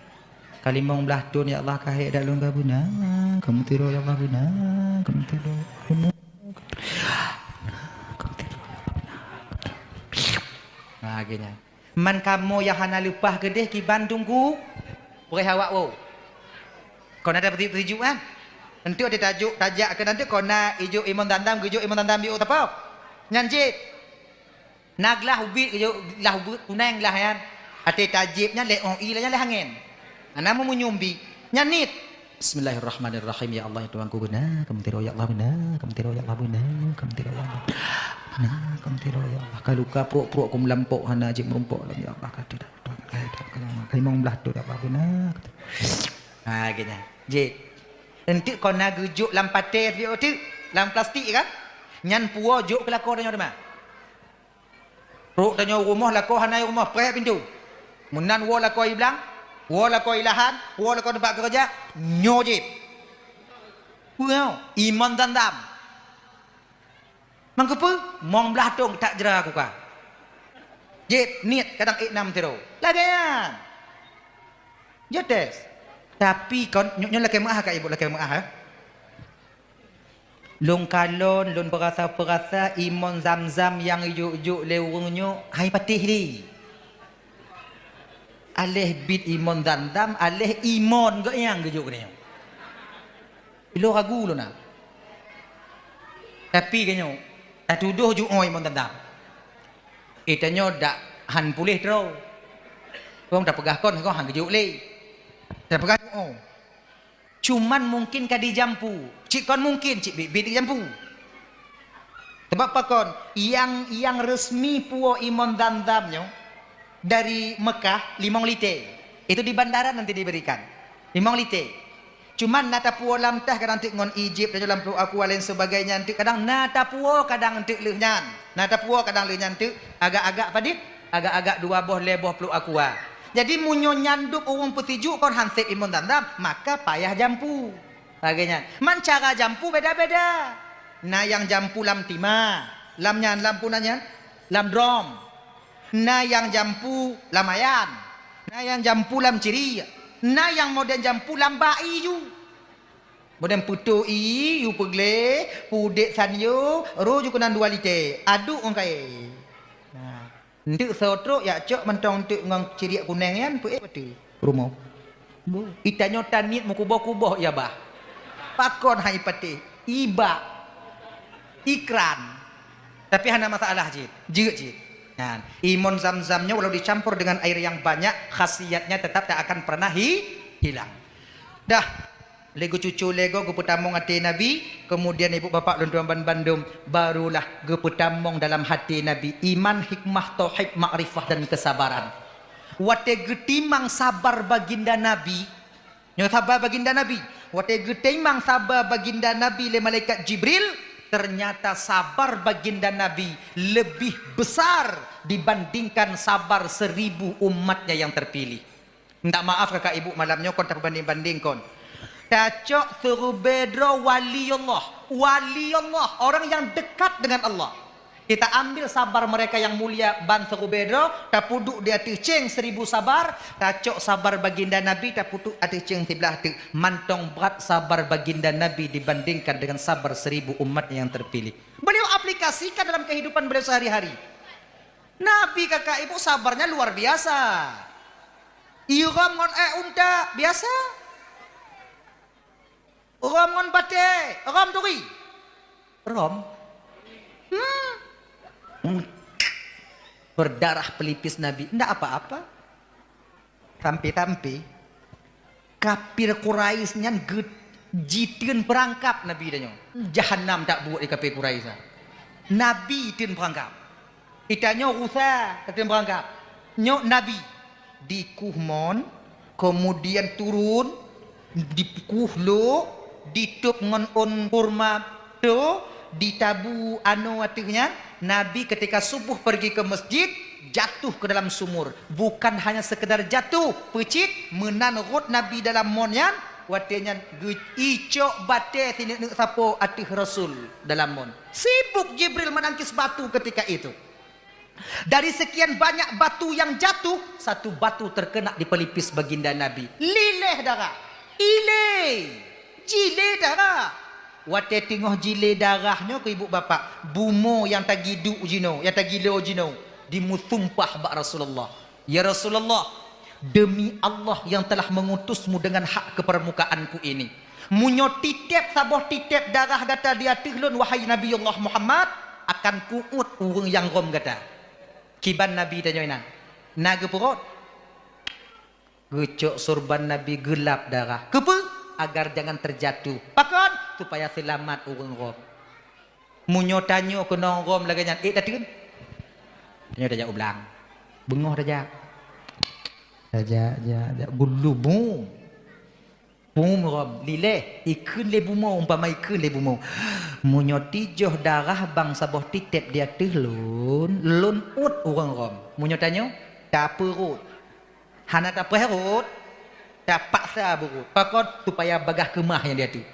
Ka limong blaih thôn ya Allah, ka hék dak lôn ka beuna keu aneuk sidroe ya Allah, beuna keu aneuk sidroe, beuna. Ha, lagèe nyan. Man kamoe nyang hana leupah keudeh kiban teungku, preh awak woe. Kon na tapeusijuek-sijuek kan? Enteuk di tajok tajak keu nanteuk kon na ijok imon Zam-Zam, geujok imon Zam-Zam di ôk sapo? Nyan cit. Na glah ubit geujok, glah ubit kunèng glah nyan. Até tajieb nyan lé ôk ie nyan lé angén. Hana meumunyum bi. Nyan niet. Bismillahirrahmanirrahim. Ya Allah, ya Tuhanku, beuna keu aneuk sidroe ya Allah, beuna keu aneuk sidroe ya Allah, beuna keu aneuk sidroe ya Allah. Beuna keu aneuk sidroe ya Allah. Ka luka pruek-pruek ku meulampok hana jeuet meurumpok lom ya Allah. Ka tu dah. Ka limong blaih thôn ya Allah, beuna. Ha, lagèe nyan. Jih. Enteuk kon na geujok lam patè siok teuk, lam plastik kan? Nyan puwoe jok keu lakoe tanyoe teuma. Trok tanyoe u rumoh, lakoe hana i rumoh, preh pintoe. Meunan woe lakoe i blang, woe lakoe i lahan, woe lakoe teumpat keureuja, nyoe jih. Peue nyoe? Imon Zam-Zam. Man keupeue? Mong blaih thôn that jra kuka. Jih niet kadang ék nam sidroe. Lagèe nyan. Jeuet tes. Tapi kon, nyoe, nyoe lakée meu'ah ka ibu, lakée meu'ah, eh. Lôn kalon, lôn peurasa-peurasa imon Zamzam nyang jok-jok lé ureuëng nyoe hai patéh lé. Aléh bit imon Zamzam, aléh imon geuh nyang geujok nyoe. Ilôn ragu lôn na. Tapi geuh nyoe, tatudôh ju'oe imon Zamzam. Itanyoe dak han puléh droe. Kong tapeugah kon, kong han geujok lé. Tapeugah ju'oe. Cuman mungkin ka dijampu. Cit kon mungkin, cit biet-biet dijampu. Sebab pakon, nyang, nyang resmi puwoe imon Zamzam nyoe dari Mekah limong lité. Itu di bandara nanti diberikan. Limong lité. Cuman na tapuwoe lam tah kadang teuk ngon Egypt, dan lam Pluit Aqua lain sebagainya teuk kadang na tapuwoe kadang teuk lheueh nyan. Na tapuwoe kadang lheueh nyan teuk agak-agak padit, agak-agak dua boh lhèe boh Pluit Aqua. Jadi meunyoe nyan dub ureuëng peusijuek kon han sép imon Zamzam, maka payah jampu. Lagée nyan. Man cara jampu beda-beda. Na nyang jampu lam timah, lam nyan, lam puna nyan, lam drom. Na nyang jampu lam ayan. Na nyang jampu lam ciri. Na nyang modern jampu lam bak ié ju. Modern peutoh ié ju peugleh, pudek sanyo, roh ju keunan dua lité. Aduk ngon kaé. Nah. Nteuk soe trok yak cok mantong nteuk ngon ciriek kuneng nyan peuék bateue rumoh. Itanyoe taniet meukuboh-kuboh ya bah. Pakon hai patéh? Ibak. Ikran. Tapi hana masalah cit. Jeuet cit. Nyan. Imon Zamzam nyoe walau dicampur dengan air yang banyak, khasiatnya tetap tak akan pernah hi-, hilang. Dah. Lé geucucu lé goe geupeutamong até Nabi, kemudian ibu bapak lôn tuan ban bandum, barulah geupeutamong dalam hati Nabi iman, hikmah, tauhid, makrifah dan kesabaran. Watée geutimang sabar baginda Nabi, nyoe sabar baginda Nabi, watée geutimang sabar baginda Nabi lé malaikat Jibril, ternyata sabar baginda Nabi lebih besar dibandingkan sabar seribu umatnya yang terpilih. Minta maaf kakak ibu malam nyoe kon tapeubanding-banding kon. Tacok seurubée droe wali Allah. Wali Allah, orang yang dekat dengan Allah. Kita ambil sabar mereka yang mulia ban seurubée droe, tapeuduek di ateueh céng seribu sabar, tacok sabar baginda Nabi tapeuduek ateueh céng siblah teuk. Mantong brat sabar baginda Nabi dibandingkan dengan sabar seribu umat yang terpilih. Beliau aplikasikan dalam kehidupan beliau sehari-hari. Nabi kakak ibu sabarnya luar biasa. Irom ngon ék unta biasa. Rom ngon batée, rom turi. Rom. Hmm. Hmm. Berdarah pelipis Nabi. Ndak apa-apa. Sampai-sampai kafir Quraisy nyan geu-, jiteun peurangkab Nabi tanyoe. Jahanam tak buet di kafir Quraisy nyan. Nabi teun peurangkab. Itanyoe rusa tateun peurangkab. Nyoe Nabi dikuh mon, kemudian turun, dikuh lok, ditôb ngon ôn kurma to, ditabu anoe ateueh nyan. Nabi ketika subuh pergi ke masjid, jatuh ke dalam sumur. Bukan hanya sekedar jatuh, peucit, meunan rot Nabi dalam mon nyan, watée nyan geuicok batée sineuk-neuk sapo ateueh Rasul dalam mon. Sibuk Jibril menangkis batu ketika itu. Dari sekian banyak batu yang jatuh, satu batu terkena di pelipis baginda Nabi. Lileh darah. Ilé. Jilé darah. Watée teungoh jilé darah nyoe keu ibu bapak, bumoe nyang tagiduek jinoe, nyang tagilo jinoe, dimeusumpah bak Rasulullah. Ya Rasulullah, demi Allah yang telah mengutusmu dengan hak ke permukaanku ini, meunyoe titeb saboh titeb darah gata di ateueh lôn, wahai Nabi Allah Muhammad, akan kuuet ureuëng nyang rom gata. Kiban Nabi tanyoe inan, na geupeurot? Geucok sorban Nabi geulab darah. Keupeue? Agar jangan terjatuh. Pakon? Supaya seulamat ureuëng rom. Meunyoe tanyoe keunong rom lagée nyan, ék tateun? Tanyoe tajak u blang. Beungoh tajak. Tajak, jak, jak. Gulu bu. Pum rom, lileh, ikheun lé bumoe, umpama ikheun lé bumoe. Meunyoe tijoh darah bang saboh titeb di ateueh lôn, lôn uet ureuëng rom. Meunyoe tanyoe, tapeurot. Hana tapeuhé rot, tapaksa beurot. Pakon? Supaya bagah keumah nyang di ateueh.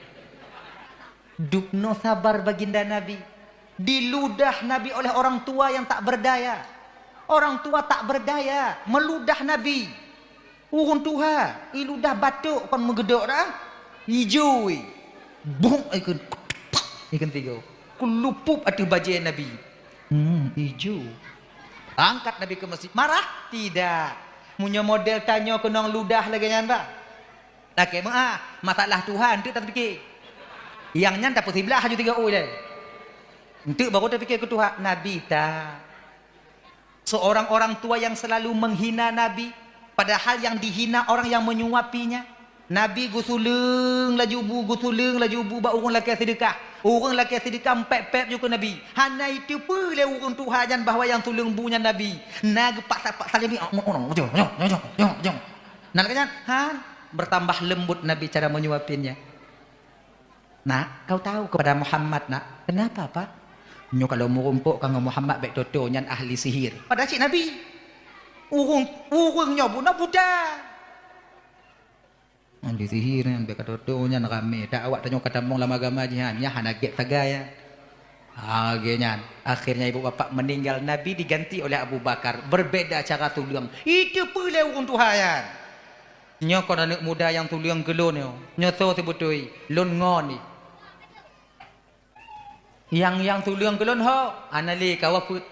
Dubnoe sabar baginda Nabi. Diludah Nabi oleh orang tua yang tak berdaya. Orang tua tak berdaya, meludah Nabi. Ureuëng tuha, i ludah batok kon meugeudok dah. Ijo, eh. Bong, eh, keu, eh, keu tiga. Keulupup ateueh bajée Nabi. Hmm, ijo. Angkat Nabi ke masjid. Marah? Tidak. Meunyoe model tanyoe keunong ludah lagée nyan, bah. Lakée meuah, masalah tuha, enteuk tapike. Nyang nyan tapeusiblah aju tiga u ilée. Enteuk baru tapike keu tuha, Nabi ta. Seorang orang tua yang selalu menghina Nabi, padahal yang dihina orang yang menyuapinya. Nabi geusuleueng laju bu, geusuleueng laju bu bak ureuëng lakée seudeukah. Ureuëng lakée seudeukah mpép-pép ju keu Nabi. Hana iteupeue lé ureuëng tuha nyan bahwa nyang suleueng bu nyan Nabi. Na geupaksa-paksa lé mi, "Nyoe, nyoe, nyoe, nyoe." Nah, lagée nyan, han, bertambah lembut Nabi cara menyuapinnya. "Nak, kau tahu kepada Muhammad, Nak?" "Kenapa, Pak?" "Nyoe kalau meurumpok ka ngon Muhammad, bék toto nyan ahli sihir." Padahal cit Nabi. Ureuëng, ureuëng nyoe bunoe buta. Ahli sihir nyan, bék ka toto nyan ramé. Tak awak tanyoe ka tamong lam agama jihan, nyan hana gét sagai, ya. Ha, lagée nyan. Akhirnya ibu bapak meninggal, Nabi diganti oleh Abu Bakar. Berbeda cara tuleueng. Iteupeue lé ureuëng tuha nyan. Nyoe kon aneuëk muda nyang tuleueng keu lôn nyoe. Nyoe soe sibeutôi? Lôn ngon jih. Nyang, nyang tuleueng keu lôn ho? Hana lé, kawa peuet.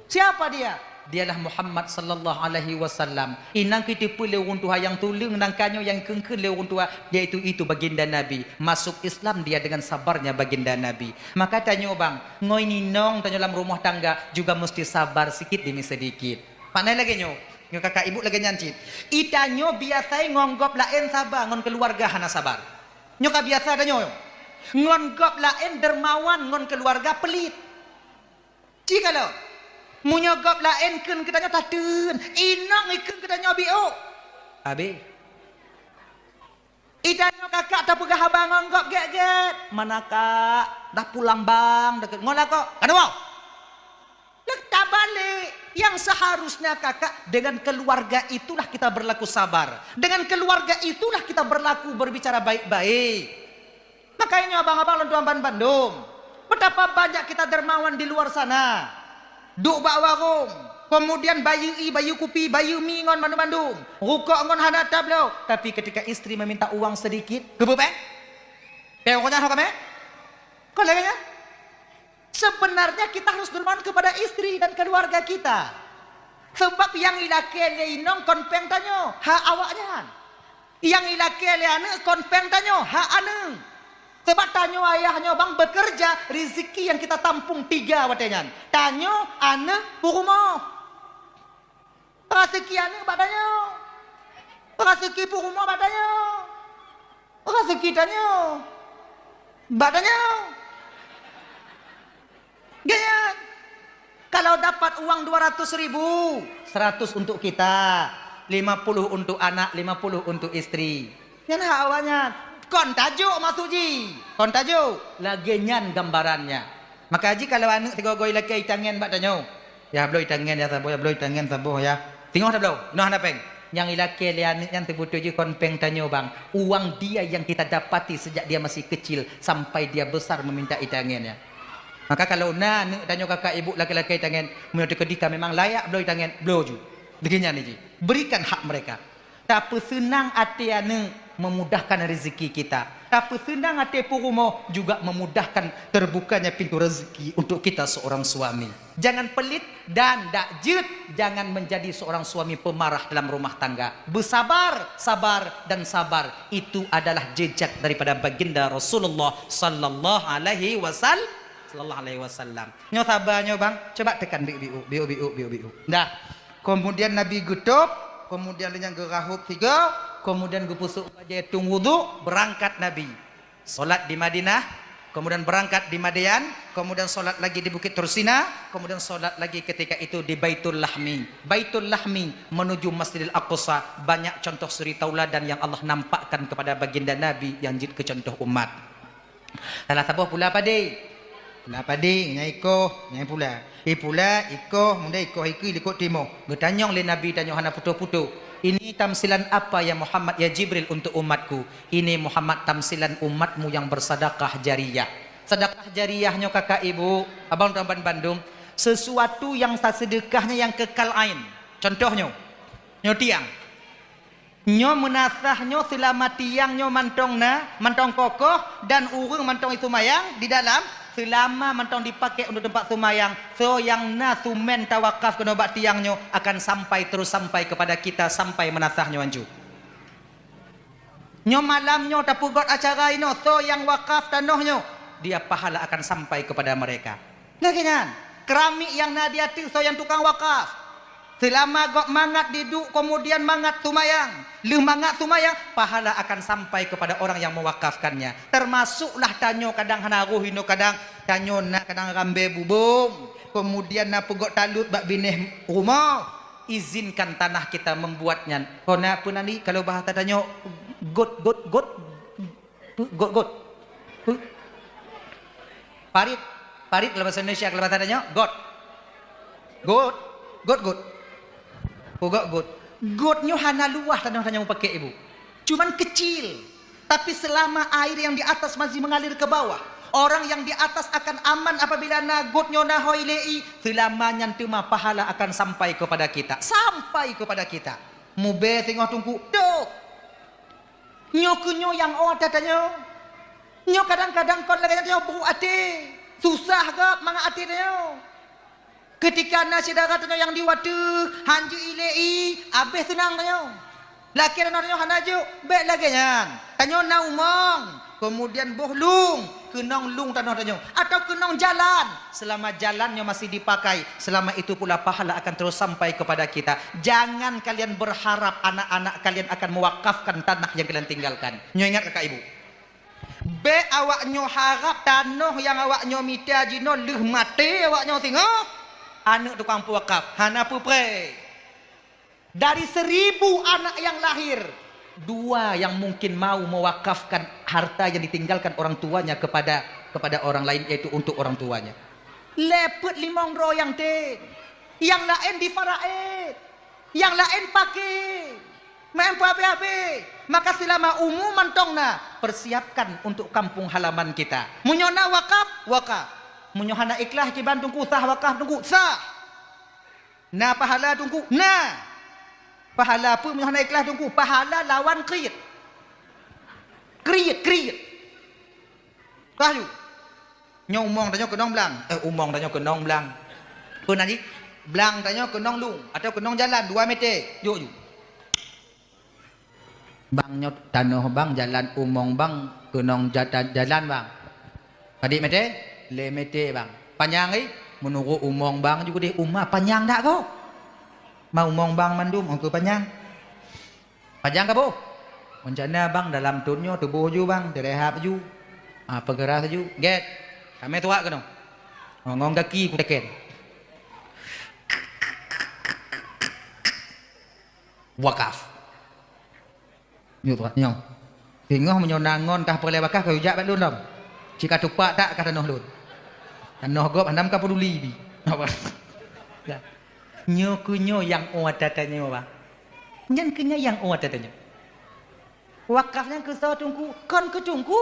Siapa dia? Dialah Muhammad sallallahu alaihi wasallam. Inong keu iteupeue lé ureuëng tuha nyang tuleueng nangka nyoe nyang kheun-kheun lé ureuëng tuha, yaitu itu baginda Nabi. Masuk Islam dia dengan sabarnya baginda Nabi. Maka tanyoe bang, ngon inong tanyoe lam rumoh tangga juga mesti sabar sikit demi sedikit. Makna lagée nyoe, nyoe kakak ibu lagée nyan cit. Itanyoe biasa ngon gob laén saba, ngon keuluwarga hana sabar. Nyoe ka biasa tanyoe. Ngon gob laén dermawan, ngon keuluwarga pelit. Ci ka lom. Meunyoe gob laén kheun keu tanyoe tateun, inong ikheun keu tanyoe biôk. Habéh. Itanyoe kakak tapeugah haba ngon gob gét-gét. "Mana, Kak? Dah pulang, Bang?" Deukét ngon lakoe. Ka dua. Leuka balik. Yang seharusnya kakak, dengan keluarga itulah kita berlaku sabar. Dengan keluarga itulah kita berlaku berbicara baik-baik. Makanya abang-abang lôn tuan ban bandum. Betapa banyak kita dermawan di luar sana. Duek bak warong, kemudian bayeue ie, bayeue kupi, bayeue mi ngon bandum-bandum. Rukok ngon hana tabloe, tapi ketika istri meminta uang sedikit, keupeue péng? Péng rukok nyan ho kamé? Kon lagée nyan? Sebenarnya kita harus dermawan kepada istri dan keluarga kita. Sebab nyang ilakée lé inong kon péng tanyoe, hak awaknyan. Nyang ilakée lé aneuëk kon péng tanyoe, hak aneuëk. Sebab tanyoe ayah nyoe bang bekerja, rezeki yang kita tampung tiga watée nyan. Tanyoe, aneuëk, peurumoh. Raseuki aneuëk bak tanyoe. Raseuki peurumoh bak tanyoe. Raseuki tanyoe bak tanyoe. Gaya. Kalau dapat uang dua ratus ribu, seratus untuk kita, lima puluh untuk anak, lima puluh untuk istri. Nyan hak awaknyan. Kon tajok maksud jih. Kon tajok. Lagée nyan gambarannya. Maka jih kalau aneuëk sigoe-goe ilakée itangen bak tanyoe, "Ya, bloe itangen ya saboh, ya, bloe itangen saboh ya." Singoh tabloe, noh hana péng. Nyang ilakée lé aneuëk nyan teubeutôi jih kon péng tanyoe bang. Uang dia yang kita dapati sejak dia masih kecil sampai dia besar meminta itangen ya. Maka kalau na aneuëk tanyoe kakak ibu lakée-lakée itangen, meunyoe teukeudi ka memang layak bloe itangen, bloe ju. Lagée nyan jih. Berikan hak mereka. Tapeuseunang até aneuëk memudahkan rezeki kita. Tapeuseunang até peurumoh juga memudahkan terbukanya pintu rezeki untuk kita seorang suami. Jangan pelit dan dak jeuet, jangan menjadi seorang suami pemarah dalam rumah tangga. Bersabar, sabar, dan sabar. Itu adalah jejak daripada baginda Rasulullah sallallahu alaihi wasal-, sallallahu alaihi wasallam. Nyoe saba nyoe bang, coba tekan biuk-biuk, biuk-biuk, biuk-biuk. Dah. Kemudian Nabi geutôb, kemudian lheueh nyan geurahôb sigoe, kemudian geupeusôk bajée tueng wudhu, beurangkat Nabi. Salat di Madinah, kemudian beurangkat di Madian, kemudian salat lagi di Bukit Tursina, kemudian salat lagi ketika itu di Baitul Lahmi. Baitul Lahmi menuju Masjidil Aqsa, banyak contoh suri tauladan yang Allah nampakkan kepada baginda Nabi nyang jeuet keu contoh umat. Salah saboh pula padé. Pula padé, nyan ikoh, nyan pula. Ipula, ikoh, muda ikoh, ikui likot timoh. Geutanyong lé Nabi tanyoe hana putoh-putoh. "Ini tamsilan apa ya Muhammad, ya Jibril, untuk umatku?" "Ini Muhammad tamsilan umatmu yang bersadakah jariyah." Sadakah jariyah nyoe kakak ibu, abang tuan bandum, sesuatu yang saseudekahnya yang kekal ain. Contoh nyoe, nyoe tiang. Nyoe meunasah nyoe seulama tiang nyoe mantong na, mantong kokoh, dan ureuëng mantong iseumayang di dalam, seulama mantong dipakai untuk teumpat seumayang, soe nyang na sumen tawakaf keunoe bak tiang nyoe akan sampai terus sampai kepada kita sampai meunasah nyoe anju. Nyoe malam nyoe tapeugot acara inoe, soe nyang wakaf tanoh nyoe, dia pahala akan sampai kepada mereka. Lagée nyan, keramik nyang na di ateueh soe nyang tukang wakaf. Seulama gob mangat diduek, keumudian mangat seumayang, lheueh mangat seumayang, pahala akan sampai kepada orang yang mewakafkannya. Termasuklah tanyoe kadang hana roh inoe, kadang tanyoe na kadang rambée bubông, keumudian na peugot talut bak binéh rumoh. Izinkan tanah kita membuat nyan. Kona peue nan di, kalau bahasa tanyoe, got, got, got, got, got. Parit, parit dalam bahasa Indonesia, kalau bahasa tanyoe, got. Got, got, got. Peugot got. Got nyoe hana luwah tanyoe tanyoe pakai ibu. Cuman kecil. Tapi selama air yang di atas masih mengalir ke bawah, orang yang di atas akan aman apabila na got nyoe na hôi lé i, selama nyan teuma pahala akan sampai kepada kita. Sampai kepada kita. Mubée singoh teungku, dok. Nyoe keuh nyoe nyang ôt até tanyoe. Nyoe kadang-kadang kon lagée nyan tanyoe brok até. Susah gob mangat até tanyoe. Keutika na syedara tanyoe nyang di watée hanjeuet ilée i, abéh seunang tanyoe. Lakée tanoh tanyoe hana jok, bék lagée nyan. Tanyoe na umong, keumudian boh lueng, keunong lueng tanoh tanyoe, atawa keunong jalan. Seulama jalan nyoe masih dipakai, seulama itu pula pahala akan terus sampai kepada kita. Jangan kalian berharap anak-anak kalian akan mewakafkan tanah yang kalian tinggalkan. Nyoe ingat kakak ibu. Bék awak nyoe harab tanoh nyang awak nyoe mita jinoe lheueh maté awak nyoe singoh, aneuëk tukang peuwakaf hana peupreh. Dari seribu anak yang lahir, dua yang mungkin mau mewakafkan harta yang ditinggalkan orang tuanya kepada, kepada orang lain, yaitu untuk orang tuanya. Lé peuet limong droe nyang tem, nyang laén di Faraid, nyang laén paké, meu'en peuhabéh-habéh. Maka seulama umu mantong na, persiapkan untuk kampung halaman kita. Meunyoe na wakaf, wakaf. Meunyoe hana ikhlas kiban teungku, sah wakaf teungku, sah. Na pahala teungku? Na. Pahala peue meunyoe hana ikhlas teungku? Pahala lawan kriet. Kriet, kriet. Ka ju. Nyoe umong tanyoe keunong blang. Eh, umong tanyoe keunong blang. Peue nan jih? Blang tanyoe keunong lueng atawa keunong jalan dua meter. Jok ju. Bang, nyoe tanoh bang, jalan umong bang, keunong jata-, jalan bang. Padit meter? Lé meter bang. Panyang, eh? Meunurot umong bang ju keudeh uma panyang dak kok? Ma umong bang mandum, ongkeu panyang. Panyang ka boh? Rencana bang dalam thon nyoe tuboh ju bang, teurehab ju. Ah, peugera ju. Gét. Kami tuak keunoe. Ngong gaki kuteken. Wakaf. Nyoe, nyoe. Singoh meunyoe na ngon kah peureulée wakaf, kah ujak bak lôn lom. Cit ka tupak tak kah tanoh lôn. Tanoh gob hana ka peuduli bi. Nyoe keuh nyoe nyang ôt até tanyoe, bah. Nyan keuh nyoe nyang ôt até tanyoe. Wakaf nyan keu soe teungku? Kon keu teungku.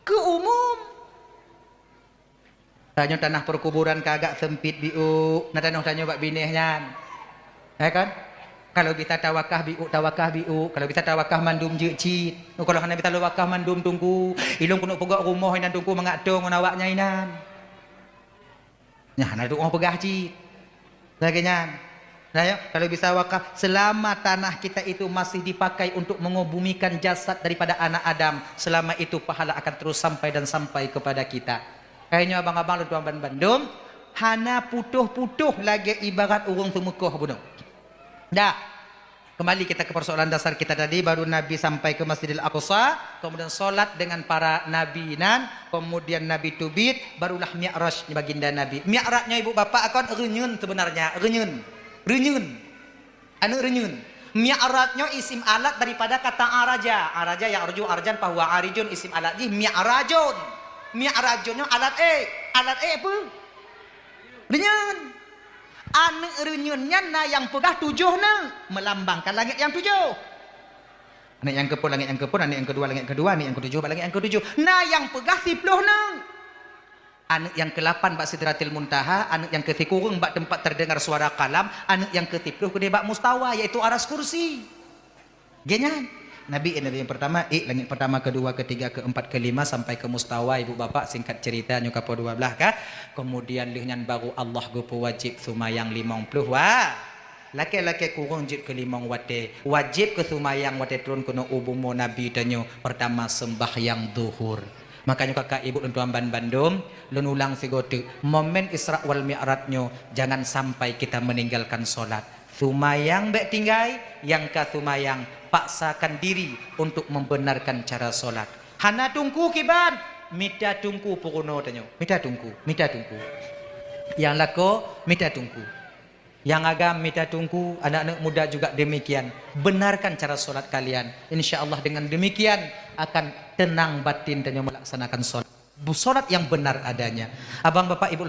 Keu umum. Tanyoe tanah perkuburan ka agak sempit biôk, na tanoh tanyoe bak binéh nyan. Ya kan? Kalau bisa tawakah biôk, tawakah biôk. Kalau bisa tawakah mandum jeuet cit. Kalau hana bisa tawakah mandum teungku, ilôn keuneuk peugok rumoh inan teungku mangat toe ngon awak nyan inan. Nyan hana tuoh peugah cit. Lagée nyan. Nah, ya, kalau bisa wakaf, selama tanah kita itu masih dipakai untuk mengebumikan jasad daripada anak Adam, selama itu pahala akan terus sampai dan sampai kepada kita. Kayaknya abang-abang lôn tuan ban-, bandum, hana putoh-putoh lagée ibarat ureuëng seumeukoh bunoe. Dah. Kembali kita ke persoalan dasar kita tadi, baru Nabi sampai ke Masjidil Aqsa, kemudian sholat dengan para nabi nan, kemudian Nabi teubiet, barulah Mi'raj baginda Nabi. Mi'raj nyoe ibu bapak kon reunyeun sebenarnya, reunyeun. Reunyeun. Aneuëk reunyeun. Mi'raj nyoe isim alat daripada kata araja. Araja ya'ruju arjan fahuwa arijun, isim alat jih mi'rajun. Mi'rajun nyoe alat ék. Alat ék peue? Reunyeun. Aneuëk reunyeun nyan na nyang peugah tujoh neuk, meulambangkan langét nyang tujoh. Aneuëk nyang keupeuet langét nyang keupeuet, aneuëk nyang keudua langét keudua, aneuëk nyang keutujoh bak langét nyang keutujoh. Na nyang peugah siploh neuk. Aneuëk nyang keulapan bak Sidratil Muntaha, aneuëk nyang keusikureueng bak teumpat terdengar suara kalam, aneuëk nyang keusiploh keudeh bak mustawa, yaitu aras kursi. Gobnyan. Nabi, Nabi nyang pertama, ék langét pertama, kedua, ketiga, keempat, kelima, sampai ke mustawa ibu bapak, singkat cerita nyoe kapoh dua belas ka. Kemudian lheueh nyan baru Allah geupeuwajéb seumayang limong ploh wa-, lakée-lakée kureueng jeuet keu limong watée. Wajéb keu seumayang watée turun keunoe u bumoe Nabi tanyoe, pertama sembahyang zuhur. Makanya kakak ibu dan tuan ban bandum, lôn ulang sigoe teuk, momen Isra wal Mi'raj nyoe jangan sampai kita meninggalkan solat. Seumayang bék tinggai, nyang ka seumayang paksakan diri untuk membenarkan cara solat. Hana teungku kiban, mita teungku peurunoe tanyoe. Mita teungku, mita teungku. Nyang lakoe, mita teungku. Nyang agam mita teungku, anak-anak muda juga demikian. Benarkan cara solat kalian. Insya Allah dengan demikian akan tenang batin tanyoe melaksanakan solat. Solat yang benar adanya. Abang, bapak, ibu,